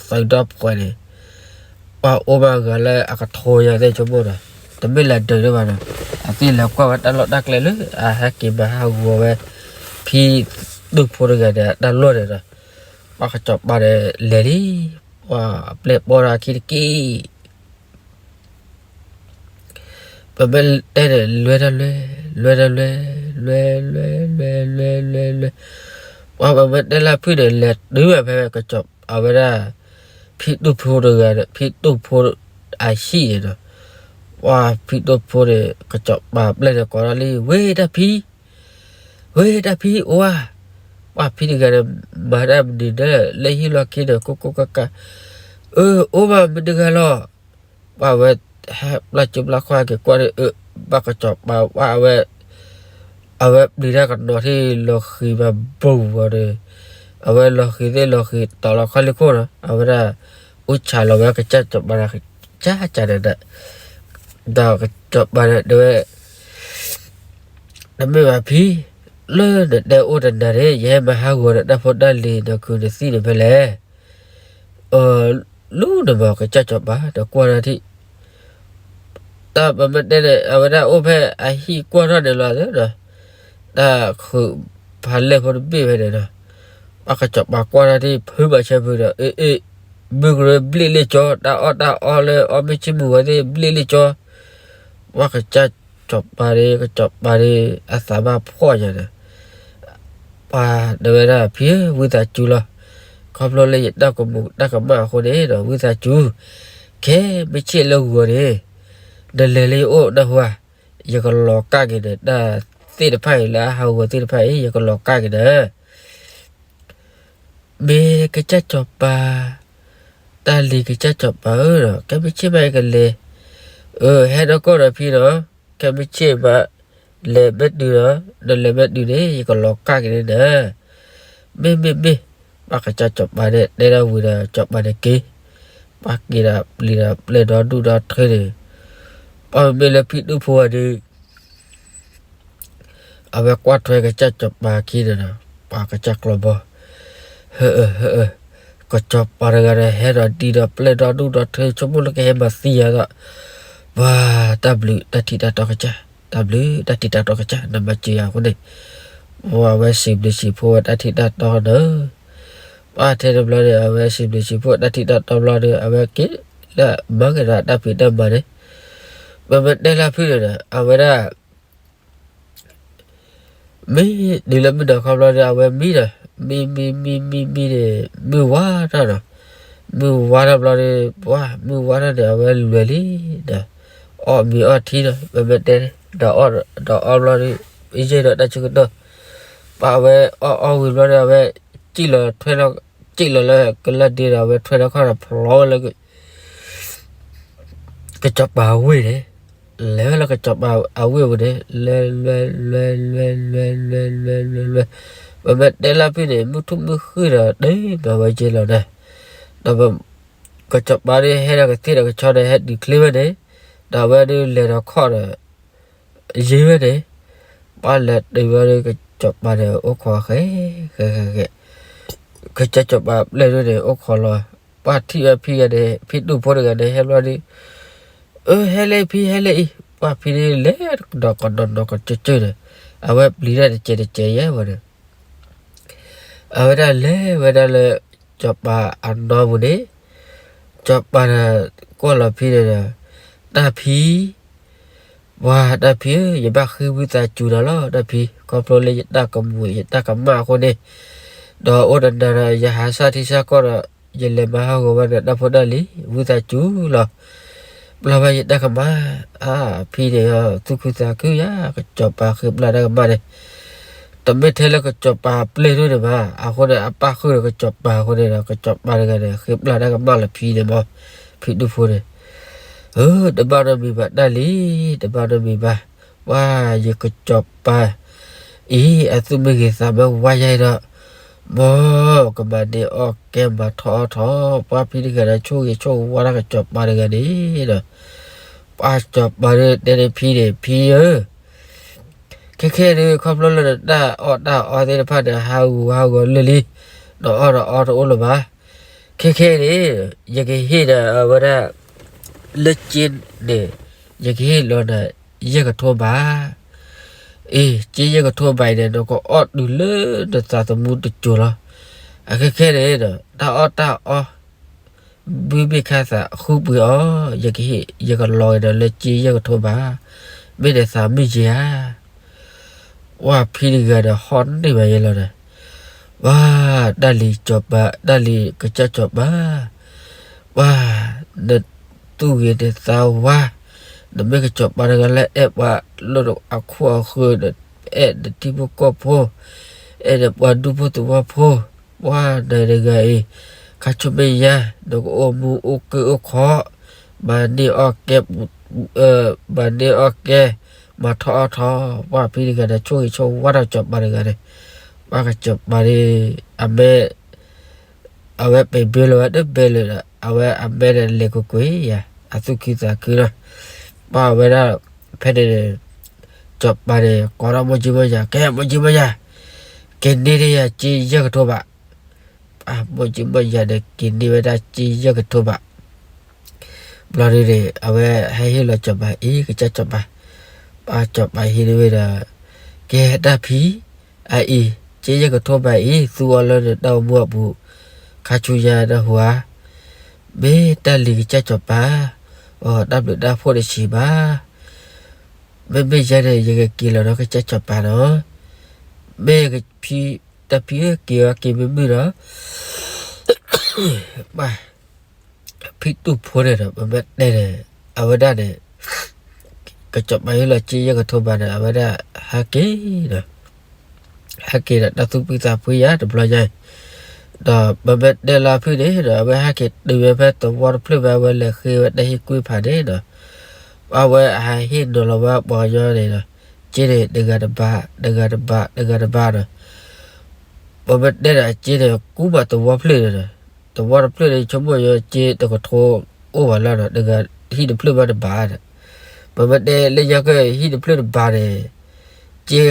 သုးဒီဖှဲးန့ၣ်, ပှၤအိၣ်ဘၣ်ဂၤလၢအကထိယၤသ့ၣ်ဆိကမိၣ်ဒီး, တမ့ၢ်လဲၤဒၢးဒံးဘၣ်ဒီး, အသ့ၣ်လဲၤကွၢ်ဝဲတၢ်လီၢ်တၢ်ကျဲလၢ အဟဲက့ၤမၤဟးဂီၤဝဲ ဖံတူၣ်ဖိတဂၤန့ၣ် တၢ်လီၢ်န့ၣ်ဒီး, ပှၤ ပှၤကစီၤပၤန့ၣ်လဲၤလံ, ပှၤပျဲၢ်ပိာ်ထီၣ်အခံတက့ၢ်. ပမ့ၢ်တဲန့ၣ် လွဲတၢ်လွဲ, လွဲတၢ်လွဲ, လွဲလွဲလွဲလွဲလွဲလွဲ, ပှၤပမ့ၢ်တဲလၢဖုၣ်န့ၣ် လဲၤတုၤဝဲဖဲကစီၤ အဝဲဒၣ် ဖံတူၣ်ဖိတဂၤဒီး ဖံတူၣ်ဖိအဟံၣ်န့ၣ်ဒီး ပှၤဖံတူၣ်ဖိန့ၣ် ကစီၤပၤပျဲၢ်န့ၣ်ကိးထီၣ်လံ ဝ့ၢ်တၢ်ဖံ, ဝ့ၢ်တၢ်ဖံအိၣ်ဧါ. ပှၤဖံတဂၤန့ၣ် မၤတၢ်မနုၤဒၣ် လၢဟံၣ်လီၢ်ခံန့ၣ် ကိးကိးကးကး, အၢ အိၣ်မးမနုၤတဂၤလီၤ. ပှၤဝဲဟဲပျၢ်ကၠိပျၢ်ခွါက့ၤကွၢ်န့ၣ် အၢ ဘၣ်ကစီၤပၤ ပှၤအဝဲ အဝဲပျံၤတၢ်ကနီၤထံၣ်လီၤဃံၤဘၣ်ဘိဝဲဒီး အဝဲလီၤဃံၤသ့ၣ်လီၤဃံၤတီၤလီၤခီလ့ၢ်ခိၣ်နီၤ အဝဲဒၣ် အိၣ်ဆးလီၤဝဲကစၢ်စီၤပၤန့ၣ်ကစၢ်ကစၢ်န့ၣ်ဒီး ဒီးကစီၤပၤန့ၣ်တဲဝဲ တမ့ၢ်ဘၣ်ဖံ, လၢနတဲအိၣ်တနၤန့ၣ် ယဟဲမၤဟးဂီၤဒီးတၢ်ဖိတၢ်လံၤနကုၤနသံၣ်န့ၣ်ဖဲလဲၣ်. လူၤနမၤကစၢ်စီၤပၤ တကွၢ်တၢ်ထံၣ် တၢ်ပမ့ၢ်တဲန့ၣ် အဝဲဒၣ်အိၣ်ဖဲအဟံၣ်ကွၢ်ထီၣ်န့ၣ်လီၤသ့ဒီး တၢ်ဃုဖးလဲၢ်ဖိတဘ့ၣ်ဖဲန့ၣ်ဒီး ပှၤကစီၤပၤကွၢ်တၢ်ထံၣ် ဖုးမၤဆၢဖုးဒီး အ့ အ့ မုၢ်ကရၢဘျ့လ့ၣ်ကၠီ တၢ်အီၣ်တၢ်အီလၢအီၣ်မ့ၢ်ဆ့ၣ်မုၢ်ဝဲသ့ၣ်ဘျ့လ့ၣ်ကၠီ ပှၤကစၢ်စီၤပၤန့ၣ် ကစီၤပၤန့ၣ် အသးဘၣ်ဖှီၣ်ညါန့ၣ် ပှၤတဲဝဲဒၣ် ဖံဧၢ ဝံသးစူၤလီၤ. ခီဖျိလၢယတၢ်ကမူးတၢ်ကမၣ်အဃိန့ၣ်ဒီး ဝံသးစူၤ ခဲမုၢ်ဆ့ၣ်လၢဂီၤန့ၣ် နလဲၤလၢယအိၣ်နၢ်ဟူဧါ, ယကလီၤကၢ်က့ၤနၤ တၢ်သ့ၣ်တဖၣ်အံၤလၢအဟးဂီၤသ့ၣ်တဖၣ်အံၤ ယကလီၤကၢ်က့ၤနၤ မ့ၢ်ကစၢ်စီၤပၤ, တၢ်လံၤကစၢ်စီၤပၤဧၢ, ခဲမုၢ်ဆ့ၣ်မးယကလဲၤ, အၢ ဟဲဒီးကိးဒီးဖံဒီး, ခဲမုၢ်ဆ့ၣ်မး, လဲၤမ့ၢ်တုၤဒီး, နလဲၤမ့ၢ်တုၤန့ၣ် ယကလီၤကၢ်က့ၤန့ၣ်နၤ, မ့ၢ်မ့ၢ်မ့ၢ်, ပှၤကစၢ်စီၤပၤန့ၣ် တဲဒီးဝံၤဒီးစီၤပၤန့ၣ်က့ၤ, ပှၤက့ၤဒီးပျံၤဒီးပျဲၢ်ဒီဒူၣ်ဒီထၢန့ၣ်, ပှၤမ့မ့ၢ်လၢဖံတူၣ်ဖိဝဲဒုး အဝဲကွၢ်ထွဲကစၢ်စီၤပၤခံန့ၣ်ဒီး, ပှၤကစၢ်ကျီဘီ, ဟၢအၢ ဟၢအၢ, ကစီၤပၤတဂၤဒီး ဟဲဒီးဒံဒီးပျဲၢ်ဒီဒူၣ်ဒီထၢ ဆိကမိၣ်လၢကဟဲမၤသံယၤဒီး, ပှၤတၢ်ဘျုးတၢ်ထံၣ်တၢ်တီကစၢ်, တၢ်ဘျုးတၢ်ထံၣ်တၢ်တီကစၢ် နမၤစၢၤယၤအဃိန့ၣ်, ပှၤဝဲစံးဘျုးစံးဖှိၣ်ဝဲတၢ်ထံၣ်တၢ်တီဒီး ပှၤထဲတဘျီန့ၣ် အဝဲစံးဘျုးစံးဖှိၣ်တၢ်ထံၣ်တၢ်တီဘျီဒီး အဝဲက့ၤလၢမၤက့ၤဒီးတၢ်ဖံးတၢ်မၤန့ၣ်, ပမ့ၢ်တဲလၢဖုၣ်န့ၣ်ဒီး အဝဲဒၣ် မ့ၢ်တုၤလၢမုၢ်နၤခီဘျီဒီး အဝဲမံဒီး, မံမံမံမံမံန့ၣ် မုၢ်ဝါထီၣ်ဒီး, မုၢ်ဝါထီၣ်ဘျီဒီး ပှၤမုၢ်ဝါထီၣ်န့ၣ် အဝဲလဲၤလံဒီး, အီၣ်မ့ၤအီထံဒီး ပမ့ၢ်တဲန့ၣ် ဒီးအီၣ်ဒီးအီဘျီဒီး, ယဲၢ်ဒီးတၢ်ဆၢကတီၢ်, ပှၤအဝဲအီၣ်အီဝံၤဘျီဒီး အဝဲ စံၣ်လီၤထွဲလီၤ, စံၣ်လီၤလၢကလၢၢ်ဒ့ဒီး အဝဲထွဲထီၣ်ခီၣ်ဒီးဖျိဝဲလၢ ကစီၤပၤအဝ့ၢ်န့ၣ်, လဲၤဝဲလၢကစီၤပၤအဝ့ၢ်ပူၤန့ၣ် လဲၤလဲၤလဲၤလဲၤလဲၤလဲၤလဲၤလဲၤလဲၤလဲၤ, ပမ့ၢ်တဲလၢဖုၣ်န့ၣ် မုၢ်ထူၣ်မုၢ်ဃုာ်ဒီး တမၤဝဲက့ၤလီၤန့ၣ်, ဒီး ကစီၤပၤန့ၣ် ဟဲဒီးကသ့ၣ်ဒီးကဆီန့ၣ် ဟဲတုၤချ့ဝဲန့ၣ်, ဒီးအဝဲဒုးလဲၤဒီးခီၣ်ဒီး ယံၤဝဲန့ၣ်, ပှၤလဲၤတုၤဝဲဒီး ကစီၤပၤန့ၣ် အိၣ်ခိးဃဲ ဃဲဃဲဃဲ, ကစၢ်စီၤပၤပျဲၢ်ဒုန့ၣ် အိၣ်ခိးလီၤ, ပှၤထံၣ်ဝဲဖံဂၤန့ၣ် ဖံတူၣ်ဖိတဂၤန့ၣ် ဟဲဘျီဒီး, အၢ ဟဲလၢဖံ ဟဲလၢအံၤ, ပှၤဖံန့ၣ် လဲၤဒီးကနီၤနီၤကစၢၢ်ကၢၢ်န့ၣ်, အဝဲပျံၤတၢ်တစဲးတစဲးယဲၢ်ဝဲန့ၣ် အဝဲဒၣ်လဲၤဝဲဒၣ်လၢ စီၤပၤအနီၢ်ပူၤန့ၣ်, စီၤပၤဒီး ကွၢ်လီၤဖံန့ၣ်ဒီး, တၢ်ဖံ, ပှၤတၢ်ဖံဧၢ, ယဘၣ်ဃ့ဝံသးစူၤနၤလီၤ တၢ်ဖံ, ခီဖျိလၢယတၢ်ကမူးယတၢ်ကမၣ်အဃိန့ၣ်, ဒီးအိၣ်တနၤဒီး ယဟးဆၣ်ထံဆၣ်ကီၢ်ဒီး ယလဲၤမၤဟးဂီၤဝဲဒီးတၢ်ဖိတၢ်လံၤ, ဝံသးစူၤလီၤ ပျၢ်ဘၣ်ယတၢ်ကမၣ်, အါ ဖံန့ၣ် သူၣ်ခုသးခုယၤ, ကစီၤပၤဃ့ပျၢ်တၢ်ကမၣ်န့ၣ်, တမ့ၢ်ထဲလၢကစီၤပၤပျဲၢ်ဒိၣ်န့ၣ်ဘၣ်, အဃိန့ၣ် အပၣ်ဃုာ်ဒီးကစီၤပၤအဃိန့ၣ်ဒီး ကစီၤပၤတဂၤန့ၣ် ဃ့ပျၢ်တၢ်ကမၣ်လၢဖံန့ၣ်မး, ဖံတူၣ်ဖိန့ၣ်, အၢ တဘၣ်နီတမံၤဘၣ်တၢ်လံ, တဘၣ်နီတမံၤဘၣ်, ပှၤယကစီၤပၤ အံၤ အသူၣ်မ့ၢ်ဂ့ၤသးမ့ၢ်ဝါယါအံၤဒီး, မ်ကမၤန့ၢ်အီၣ်ကဲမၤထီၣ်အီၣ်ထီၣ်, ပှၤဖံတဂၤဒီး ဆိၣ်ဂ့ၤဆိၣ်ဝါတၢ်ကစီၤပၤတဂၤန့ၣ်ဒီး, ပှၤစီၤပၤန့ၣ်တဲန့ၢ်ဖံန့ၣ် ဖံဧၢ, ခဲခဲအံၤဒုး ခီဖျိလၢနတၢ်အီၣ်တၢ်အီသ့ၣ်တဖၣ်န့ၣ် ဟးဂူာ်ဟးဂီၤလၢာ်လံ, နအီၣ်ဒီးအီတအိၣ်လၢၤဘၣ်, ခဲခဲအံၤန့ၣ် ယကဟ့ၣ်ဒီးအဝဲဒၣ် လၢက့န့ၣ်, ယကဟ့ၣ်လီၤနၤ ယဲၢ်ကထိဘး, အ့ က့ယဲၢ်ကထိဘးအံၤန့ၣ် နကအီၣ်တုၤလၢနသးသမူတစိၤလီၤ. အခဲခဲန့ၣ်ဒီး တၢ်အီၣ်တၢ်အီ ဘုမ့ၢ်ခါသးဃုပှ့ၤအီၤ, ယကဟ့ၣ် ယကလီၤက့ၤဒီးလၢစ့ယဲၢ်ကထိဘး, မ့ၢ်ဒီးသးမုၢ်ယဲဧါ. ဝဲဖံတဂၤဒီးဟီၣ်န့ၢ်ဘၣ်ယဲလီၤဒီး, ဝဲ တၢ်လံၤစီၤပၤ, တၢ်လံၤကစၢ်စီၤပၤ, ဝဲ နသူၣ်ဂ့ၤနသးဝါ, နမ့ၢ်ကစီၤပၤတဂၤလၢအဲၣ်ပှၤလၢအခိၣ်အဃၢၤ, အဲၣ်နထံဖိကီၢ်ဖိ, အဲၣ်နပှၤဒူဖိသဝီဖိ, ပှၤနတဂၤအံၤ, ခါဆူမဲာ်ညါ နကအိၣ်မူအိၣ်ကၢအိၣ်ခီ, မၤန့ၢ်အီၣ်ကဲ, မၤန့ၢ်အီၣ်ကဲ, မၤထီၣ်အီၣ်ထီ, ပှၤဖံတဂၤဒီးဆိၣ်ဂ့ၤဆိၣ်ဝါထီၣ်စီၤပၤတဂၤန့ၣ်, ပှၤကစီၤပၤန့ၣ် အမဲ အဝဲပာ်ဘဲလီၤဝဲတဘဲလၢာ်ဒီး အဝဲအမဲန့ၣ်လဲၤကွ့ၢ်ကွ့ၢ်ယၤ အသူၣ်ခုသးခုလီၤ. ပှၤဝဲဒၣ် ဖဲန့ၣ်န့ၣ် စီၤပၤန့ၣ် ကိးထီၣ်မိၢ်ကၠံမိၢ်ယၤ, ကဲမိၢ်ကၠံမိၢ်ယၤ, က့ၤန့ၢ်ဒံးယၤစ့ယဲၢ်ကထိဘး. မိၢ်ကၠံမိၢ်ယၤန့ၣ် က့ၤန့ၢ်ဝဲဒၣ်စ့ယဲၢ်ကထိဘး ဘျီဒုန့ၣ် အဝဲဟဲဟ့ၣ်လီၤစီၤပၤအံၤ ကစၢ်စီၤပၤ, ပှၤစီၤပၤဟ့ၣ်န့ၢ်ဝဲဒီး, ကဲတၢ်ဖံ, အအံၤ စ့ယဲၢ်ကထိဘးအံၤ သူအီၤလၢနတၢ်အိၣ်မူအပူၤ, ခါဆူညါနဟူဧါ, မ့ၢ်တၢ်လံၤကစၢ်စီၤပၤ, အတၢ်ဘျုးတၢ်ဖှိၣ်တဆံးဘၣ်. မ့မ့ၢ်ယဲန့ၣ် ယကက့ၤလီၤဒီးကစၢ်စီၤပၤနီၤ, မ့ၢ်ဖံ, တၢ်ဖံဧၢက့ၤအီၤက့ၤမ့ၢ်မုာ်ဒီး ဖံတူၣ်ဖိန့ၣ်ဒီး ပမ့ၢ်တဲန့ၣ် အဝဲဒၣ်န့ၣ် ကစီၤပၤဟ့ၣ်လီၤစ့ယဲၢ်ကထိဘးန့ၣ် အဝဲဒၣ်ဟဲက့ၤဒီး, ဟဲက့ၤဒီးတၢ်သူၣ်ဖှံသးဖှံယါတဘျီညါအံၤ, ဒီးပမ့ၢ်တဲလၢဖုၣ်န့ၣ်ဒီး အဝဲဟဲက့ၤတုၤဝဲဖဲသဝီတဖျၢၣ်ဖဲ အဝဲလဲၤဃ့ဝဲတၢ်ဟ့ၣ်ကူၣ်ဖးန့ၣ်ဒီး အဝဲအဟးဟ့ၣ်နီၤလီၤဝဲပှၤကညီန့ၣ်ဒီး စ့န့ၣ် တဂၤတဘး တဂၤတဘး တဂၤတဘးဒီး ပမ့ၢ်တဲန့ၣ် အစ့န့ၣ် ကူးဘၣ်သဝီဖျၢၣ်န့ၣ်ဒီး, သဝီတဖျၢၣ်န့ၣ် ဆိကမိၣ်ယစ့တကထိအိၣ်ဘၣ်လီၤဒီး တဂၤဟံၣ်တဖျၢၣ်ဘၣ်တဘးဒီး, ပမ့ၢ်တဲလၢညါက့ၤ ဟံၣ်တဖျၢၣ်တဘးန့ၣ် စ့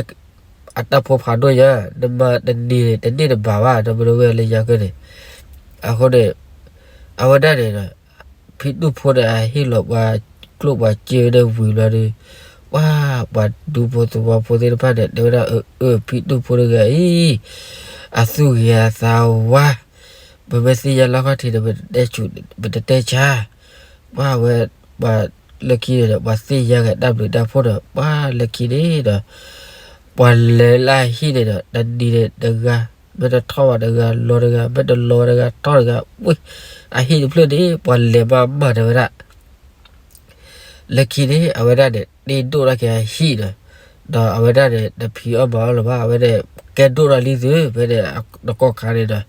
အတၢ်ဖိဖးဒိၣ်ညါ, နမၤတနံၤန့ၣ် တန့ၢ်တဘးဘၣ် ဒီပုၢ်ဝဲၢ်လၢညါက့ၤန့ၣ်, အဃိန့ၣ် အဝဲဒၣ်န့ၣ်ဒီး ဖံတူၣ်ဖိန့ၣ် အဟ့ၣ်လီၤပှၤကျိၣ်ပှၤစ့ဝဲန့ၣ်ဝံၤဘျီဒီး, ပှၤ ပှၤဒူဖိသဝီဖိသ့ၣ်တဖၣ်န့ၣ် တဲဝဲဒၣ် အၢ အၢ ဖံတူၣ်ဖိတဂၤအံၤ အသူၣ်ဂ့ၤအသးဝါ, ပမ့ၢ်သ့ၣ်ညါလီၢ်ခီၣ်ထံးန့ၣ် ပတတဲဆူး ပတတဲဆါ, ပှၤဝဲ ပှၤလၢခံန့ၣ်ဒီး ပှၤသ့ၣ်ညါက့ၤတၢ်ဘျုးတၢ်ဖှိၣ်ဒီး ပှၤလၢခံန့ၣ်ဒီး ပှၤလဲၤလၢအဟံၣ်န့ၣ်ဒီး တနံၤန့ၣ်တဂၤ, မ့ၢ်တထီၣ်ဘၣ်တဂၤ လီၤတဂၤ, မ့ၢ်တလီၤတဂၤ ထီၣ်တဂၤ, ဝ့ၢ် အဟံၣ်တဖျၢၣ်န့ၣ် ပှၤလဲၤမၤမၢ်တဲဝဲဒၣ် လၢခံန့ၣ် အဝဲဒၣ်န့ၣ် တ့ဒိၣ်ထီၣ်က့ၤအဟံၣ်ဒီး, ဒီးအဝဲဒၣ်န့ၣ် တဖံးအီၣ်မၤအီၣ်လၢၤဘၣ်, အဝဲန့ၣ် ကဲဒိၣ်ထီၣ်လံသု ဖဲန့ၣ် တကီၢ်ခါန့ၣ်ဒီး,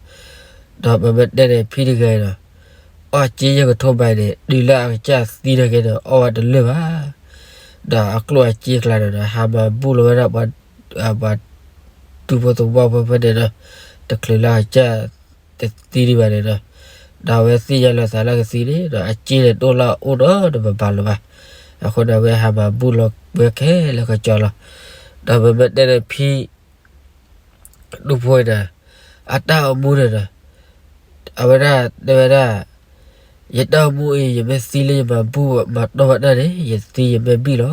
ဒီးပမ့ၢ်တဲန့ၣ် ဖံတဂၤအံၤဒီး အီၣ်စ့ယဲၢ်ကထိဘးအံၤန့ၣ် တုၤလၢအကစၢ်သံထီၣ်က့ၤဒီး အီၣ်ဝဲတလၢာ်ဘၣ်. ဒီးအကျိၣ်အစ့ကျါန့ၣ်ဒီး ဟးမၤဘူၣ်လီၤဝဲဒၣ်ပှၤ ပှၤ ဒူဖိသဝီဖိဖဲန့ၣ်ဒီး တချုးလၢအကစၢ်တသံဒံးဘၣ်န့ၣ်ဒီး, ဒီးအဝဲသ့ၣ်ညါလီၤသးလၢကသံန့ၣ်ဒီး အစ့န့ၣ်ဒိၣ်လၢအအိၣ်ဒီးတဘၣ်ဘၣ်လၢၤဘၣ်. အဃိန့ၣ် အဝဲဟးမၤဘူၣ်လီၤဝဲခဲလၢာ်ကစီၤလီၤ. ဒီးပမ့ၢ်တဲန့ၣ် ဖံ ဒူဖိန့ၣ်ဒီး အတၢ်အိၣ်မူန့ၣ်ဒီး အဝဲဒၣ်တဲဝဲဒၣ်, ယတၢ်အိၣ်မူအံၤ ယမ့ၢ်သံလၢယမၤဘူၣ်မၤတီၢ်ဘၣ်တၢ်န့ၣ် ယသံယမ့ၢ်ဘံၣ်လီၤ.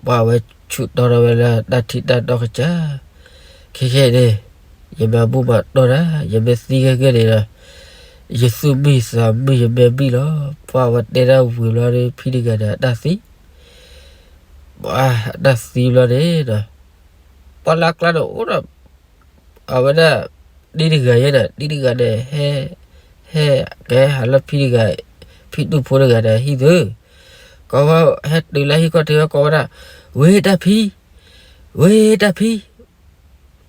ပှၤဝဲဆူးတီၢ်ထီၣ်ဝဲလၢတၢ်ထံၣ်တၢ်တီကစၢ်, ခဲခဲအံၤန့ၣ် ယမၤဘူၣ်မၤတီၢ်တၢ် ယမ့ၢ်သံခဲကဲန့ၣ်ဒီး ယသူၣ်မုာ်သးမုာ်ယမ့ၢ်ဘံၣ်လီၤ. ပှၤဝဲတဲဒၣ်ဝံၤဘျီဒီး ဖံတဂၤန့ၣ် အတၢ်သံ ပှၤအတၢ်သံဘျီန့ၣ်ဒီး ပှၤလၢအကျါန့ၣ်အိၣ်ဒီး အဝဲဒၣ် ဒ်တဂၤယဲဒီး ဒ်တဂၤန့ၣ် ဟဲ ဟဲကဟးလၢဖံတဂၤ ဖံတူၢ်ဖိတဂၤန့ၣ် ဟံၣ်သု, ကိးဝဲ ဟဲတုၤလၢဟံၣ်ခီၣ်ထံးဝဲကိးဝဲဒၣ်, ဝ့ၢ်တၢ်ဖံ, ဝ့ၢ်တၢ်ဖံ,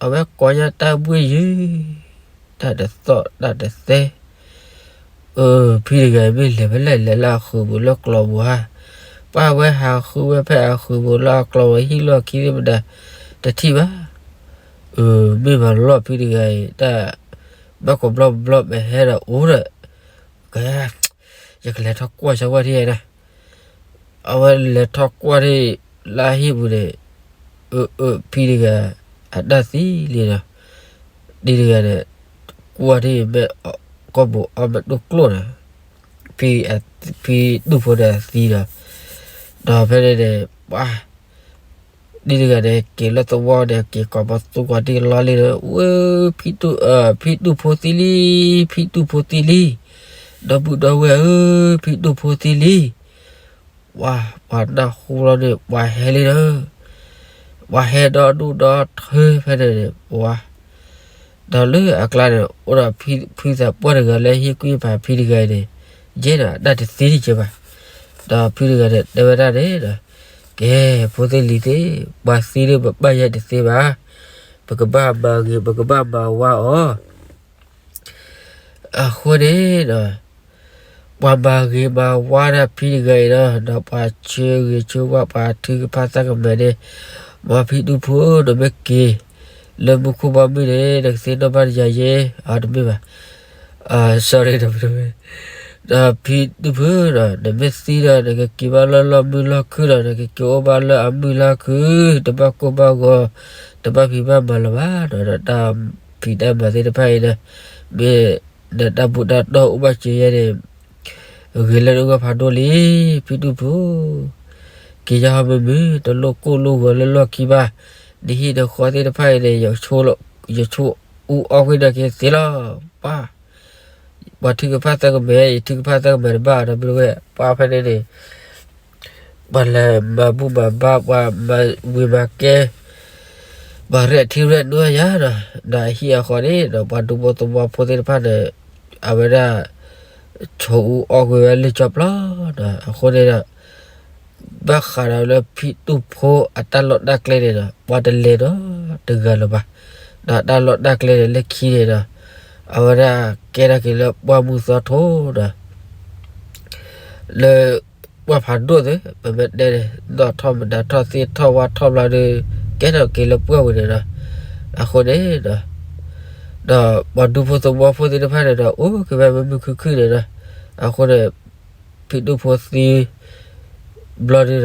အဝဲကိးညါတၢ်ဘှ့ၣ်ယုၢ်, တၢ်တသီၣ်တၢ်တသဲ အၢ ဖံတဂၤအံၤမ့ၢ်လဲၤဖဲလဲၣ်လဲၤလၢအဃုာ်ပူၤလၢကျီပူၤဧါ, ပှၤဝဲဟးဃုဝဲဖဲအဃုာ်ပူၤလၢအကျီပူၤဟံၣ်လီၢ်ခံသ့ၣ်မတၤ တထံၣ်ဘၣ်, အၢ မ့ၢ်မၤလီၢ်ဖံတဂၤအံၤ တၢ် ဘၣ်ကိးဘျီဘျီပဟဲဒီးအိၣ်ဒီး, ကဲ ယကလဲၤထီၣ်ကွၢ်ဆၢဝဲထံၣ်ဒီး အဝဲလဲၤထီၣ်ကွၢ်ထံၣ်လၢအဟံၣ်ပူၤန့ၣ်, အၢ အၢ ဖံတဂၤ အတၢ်သံလံဒီး, ဒ်တဂၤန့ၣ် ကွၢ်ထံၣ်မ့ၢ် ကိာ်ပူၤအီၣ်မ့ၢ်ဒိၣ်ကျိၣ်ဒီး, ဖံ ဖံတူၢ်ဖိန့ၣ်အသံဒီး, ဒီးဖဲန့ၣ်န့ၣ် ပှၤ ဒ်တဂၤန့ၣ် က့ၤလၢသဝီန့ၣ် က့ၤကိးပသူကွၢ်ဒံးလီၤလံဒီး ဝဲ ဖံတူၢ်, ဖံတူၢ်ဖိသံလံ, ဖံတူၢ်ဖိသံလံ, ဒီပုၢ်ဒီဝဲၢ်ဧၢ, ဖံတူၢ်ဖိသံလံ. ပှၤ, ပှၤနၢ်ဟူလီၤန့ၣ် ပှၤဟဲလံဒီး, ပှၤဟဲဒီဒူၣ်ဒီထၢဖဲန့ၣ်န့ၣ် ပှၤ ဒီးလၢအကျါန့ၣ် အိၣ်ဒီးဖံသးပှၢ်တဂၤလၢဟ့ၣ်ကူၣ်ဟ့ၣ်ဖးဖံတဂၤအံၤန့ၣ်, ယဲဒီးအတၢ်တသ့တကဲဘၣ်. ဒီးဖံတဂၤန့ၣ် တဲဝဲဒၣ်န့ၣ်ဒီး, ကဲ, ဖိသ့ၣ်လံၤသ့ၣ်, ပှၤသံဒီးပဘၣ်ယဲတသ့ဘၣ်, ပကဘၣ်မၤဂ့ၤ ပကဘၣ်မၤဝါအီၤ အဃိန့ၣ်ဒီး, ပှၤမၤဂ့ၤမၤဝါဒၣ်ဖံတဂၤအံၤဒီး, ဒီးပှၤဆၢဂ့ၤဆၢဝါ ပှၤထုကဖၣ်သးကမဲာ်န့ၣ်, မ်ဖံတူၢ်ဖိဧၢ, နမ့ၢ်က့ၤလၢမူခိၣ်ဘီမုၢ်န့ၣ် နကသ့ၣ်နီၣ်ဘၣ်တယၤယဲ, အတမ့ၢ်ဘၣ်, sorry ဒီး ဒီးဖံတူၢ်ဖိဒီး နမ့ၢ်သံဒီး နကက့ၤဘၣ်လၢလီၢ်မုၢ်လီၢ်ခုၣ်ဒီး နကက့ၤအိၣ်ဘၣ်လၢအမုၢ်လီၢ်ခုၣ်, တဘၣ်ကိၢ်ဘၣ်ဂီၤ, တဘၣ်ဖံးဘၣ်မၤလၢၤဘၣ်ဒီး တၢ်ဖံးတၢ်မၤသ့ၣ်တဖၣ်အံၤဒီး, မ့ၢ်နတၢ်ဘူၣ်တၢ်တီၢ်အိၣ်ဘၣ်စၢၤယဲန့ၣ်, ဂ့ၤလၢနဂီၢ်ဖးဒိၣ်လံ, ဖံတူၢ်ဖိ က့ၤယါဟီမုၢ်မုၢ်, တလိၣ်ကိၢ်လိၣ်ဂီၤလၢလီၢ်ခံဘၣ်, နဟံၣ်နဃီသ့ၣ်တဖၣ်အံၤန့ၣ် ယဆိအူအီၣ်ကွံာ်ဒီးက့ၤသ့လီၤ, ပှၤ ပှၤထုကဖၣ်သးကမဲာ်, ယထုကဖၣ်သးကမဲာ်တဘၣ်ဒီး မ့ၢ်ဝဲ ပှၤဖဲန့ၣ်န့ၣ်, ပှၤလဲၤမၤဘူၣ်မၤဘါ, ပှၤမၤဝံၤမၤကဲ, ပှၤရဲၣ်ထံရဲၣ်နွဲယၤဒီး, ဒီးအဟံၣ်အဃီန့ၣ်ဒီး ပှၤဒူဖိသဝီဖိသ့ၣ်တဖၣ်န့ၣ်, အဝဲဒၣ် ဆိအူအီၣ်ကွံာ်ဝဲလၢကၠီပျီဒီး အဃိန့ၣ်ဒီး ဘၣ်ဃးဒီးလၢဖံတူၢ်ဖိအတၢ်လီၢ်တၢ်ကျဲန့ၣ်ဒီး ပှၤတလဲၤနီတဂၤလၢၤဘၣ်. ဒီးတၢ်လီၢ်တၢ်ကျဲန့ၣ်လၢခံန့ၣ်ဒီး အဝဲဒၣ်ကဲထီၣ်က့ၤလၢပှၢ်မုၢ်သီထိဒီး လၢပှၢ်ဖးဒိၣ်သ့ၣ် ပမ့ၢ်တဲန့ၣ် နီၣ်ထီၣ်မတၤထီၣ်သ့ၣ်ထီၣ်ဝါထီၣ်ဘျီဒီး ကဲထီၣ်က့ၤလၢပှၢ်ဝဲန့ၣ်ဒီး အဃိန့ၣ်ဒီး ဒီးပှၤဒူဖိသဝီဖိသ့ၣ်တဖၣ်န့ၣ်ဒီး အိၣ်က့ၤဝဲမုာ်မုာ်ခုၣ်ခုၣ်န့ၣ်ဒီး အဃိန့ၣ် ဖံတူၢ်ဖိသံ ဘျီဒုဒီး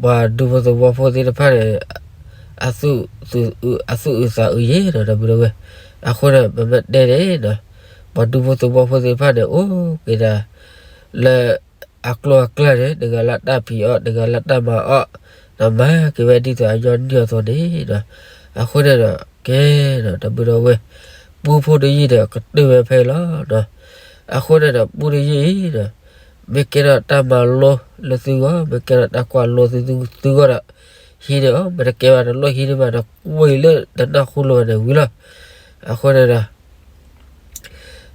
ပှၤဒူဖိသဝီဖိသ့ၣ်တဖၣ်န့ၣ် အသူၣ်အုးသးအုးယဲဒီး ဒီပုၢ်ဒီဝဲၢ်, အဃိန့ၣ် ပမ့ၢ်တဲန့ၣ်ဒီး ပှၤဒူဖိသဝီဖိသ့ၣ်တဖၣ်န့ၣ် အိၣ်က့ၤဒၣ်လၢအကျိၤအကျဲန့ၣ် တဂၤလၢတၢ်ဖံးအီၣ် တဂၤလၢတၢ်မၤအီၣ်, ဒီးမၤက့ၤဝဲဒ်သိးအညီနုၢ်အသိးန့ၣ်ဒီး အဃိန့ၣ်ဒီး ကဲဒီး ဒီပုၢ်ဒီဝဲၢ်, ပူဖိတယုၢ်ဒီးကတၢၢ်ဝဲဖဲအံၤလီၤ. အဃိန့ၣ်ဒီး ပူတယုၢ်အံၤဒီး မ့ၢ်ကဲထီၣ်တၢ်မၤလိလၢသုဂီၢ်, မ့ၢ်ကဲထီၣ်တၢ်ကွၢ်လိသုသုဂီၢ်ဒီး ဟံးန့ၢ်အီၤ, မ့ၢ်တကဲဘၣ်တလိၣ်ဟံးန့ၢ်ဘၣ်ဒီး ကွံာ်လၢတနၢ်ဟူလိာ်ဘၣ်န့ၣ်ဝံၤလီၤ. အဃိန့ၣ်ဒီး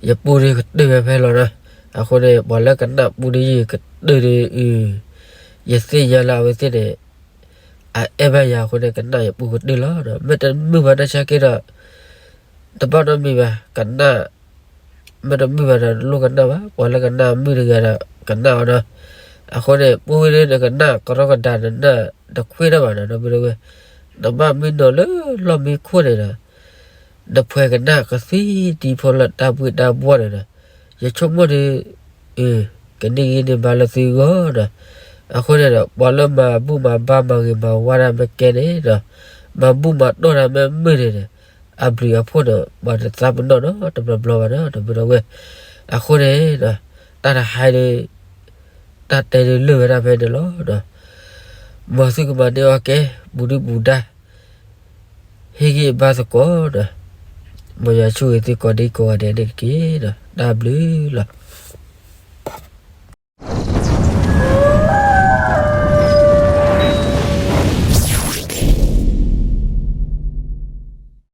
ယပူန့ၣ်ကတၢၢ်ဝဲဖဲလီၤဒီး, အဃိန့ၣ် ပှၤလၢကနၣ်ပူတယုၢ်ကတၢၢ်ဒီး အု ယသ့ၣ်ညါလၢအဝဲသ့ၣ်န့ၣ် အအဲၣ်ဘၣ်ယၤအဃိန့ၣ် ကနၣ်ယပူကတၢၢ်လီၤဒီး မ့ၢ်တမုာ်ဘၣ်တၢ်ဆါက့ဒီး တဘၣ်နီတမံၤဘၣ်, ကနၣ်, မ့ၢ်တမုာ်ဘၣ်ဒီး တလိၣ်ကနၣ်ဘၣ်, ပှၤလၢကနၣ်မုာ်တဂၤဒီး ကနၣ်အီၤဒီး, အဃိန့ၣ် ပူဝဲဒၣ်နကနၣ်ကရီကဒါနနၢ်တခွ့ၣ်တၢ်ဘၣ်ဒီး ဒီပုၢ်ဒီဝဲၢ်, နဘၣ်မံနီၤလၢလီၢ်မံခိၣ်န့ၣ်ဒီး နဖှဲးကနၣ်ကသံတံၤဖိလၢတၢ်ဘှ့ၣ်တၢ်ဘှီၣ်န့ၣ်ဒီး, ယဆိကမိၣ်ဒီး အ ကန့ၢ်ဂံၢ်န့ၢ်ဘါလၢသုဂီၢ်ဒီး, အဃိန့ၣ်ဒီး ပှၤလၢမၤဘူၣ်မၤဘါမၤဂ့ၤမၤဝါတၢ်မ့ၢ်ကဲန့ၣ်ဒီး, မၤဘူၣ်မၤတီၢ်တၢ်မ့ၢ်မုာ်န့ၣ်ဒီး, အဘျုးအဖှိၣ်ဒီး ပှၤတသးပနီၣ်နီတဘျီဘျီဘၣ်ဒီး ဒီပုၢ်ဒီဝဲၢ်, အဃိန့ၣ်ဒီး တၢ်တဟါဒီး တၢ်တဲဒုးလၢာ်ဝဲဒၣ်ဖဲန့ၣ်လီၤဒီး, မ်သုကမၤန့ၢ်အီၣ်ကဲ ပူၤဒုၣ်ပူၤဒါ ဟ့ၣ်ဂံၢ်ဘါသကိးဒီး, မ်ယွၤဆိၣ်ဂ့ၤသုကိးဒံကိးဂၤဒဲးန့ၣ်တက့ၢ်ဒီး တၢ်ဘျုးလီၤ.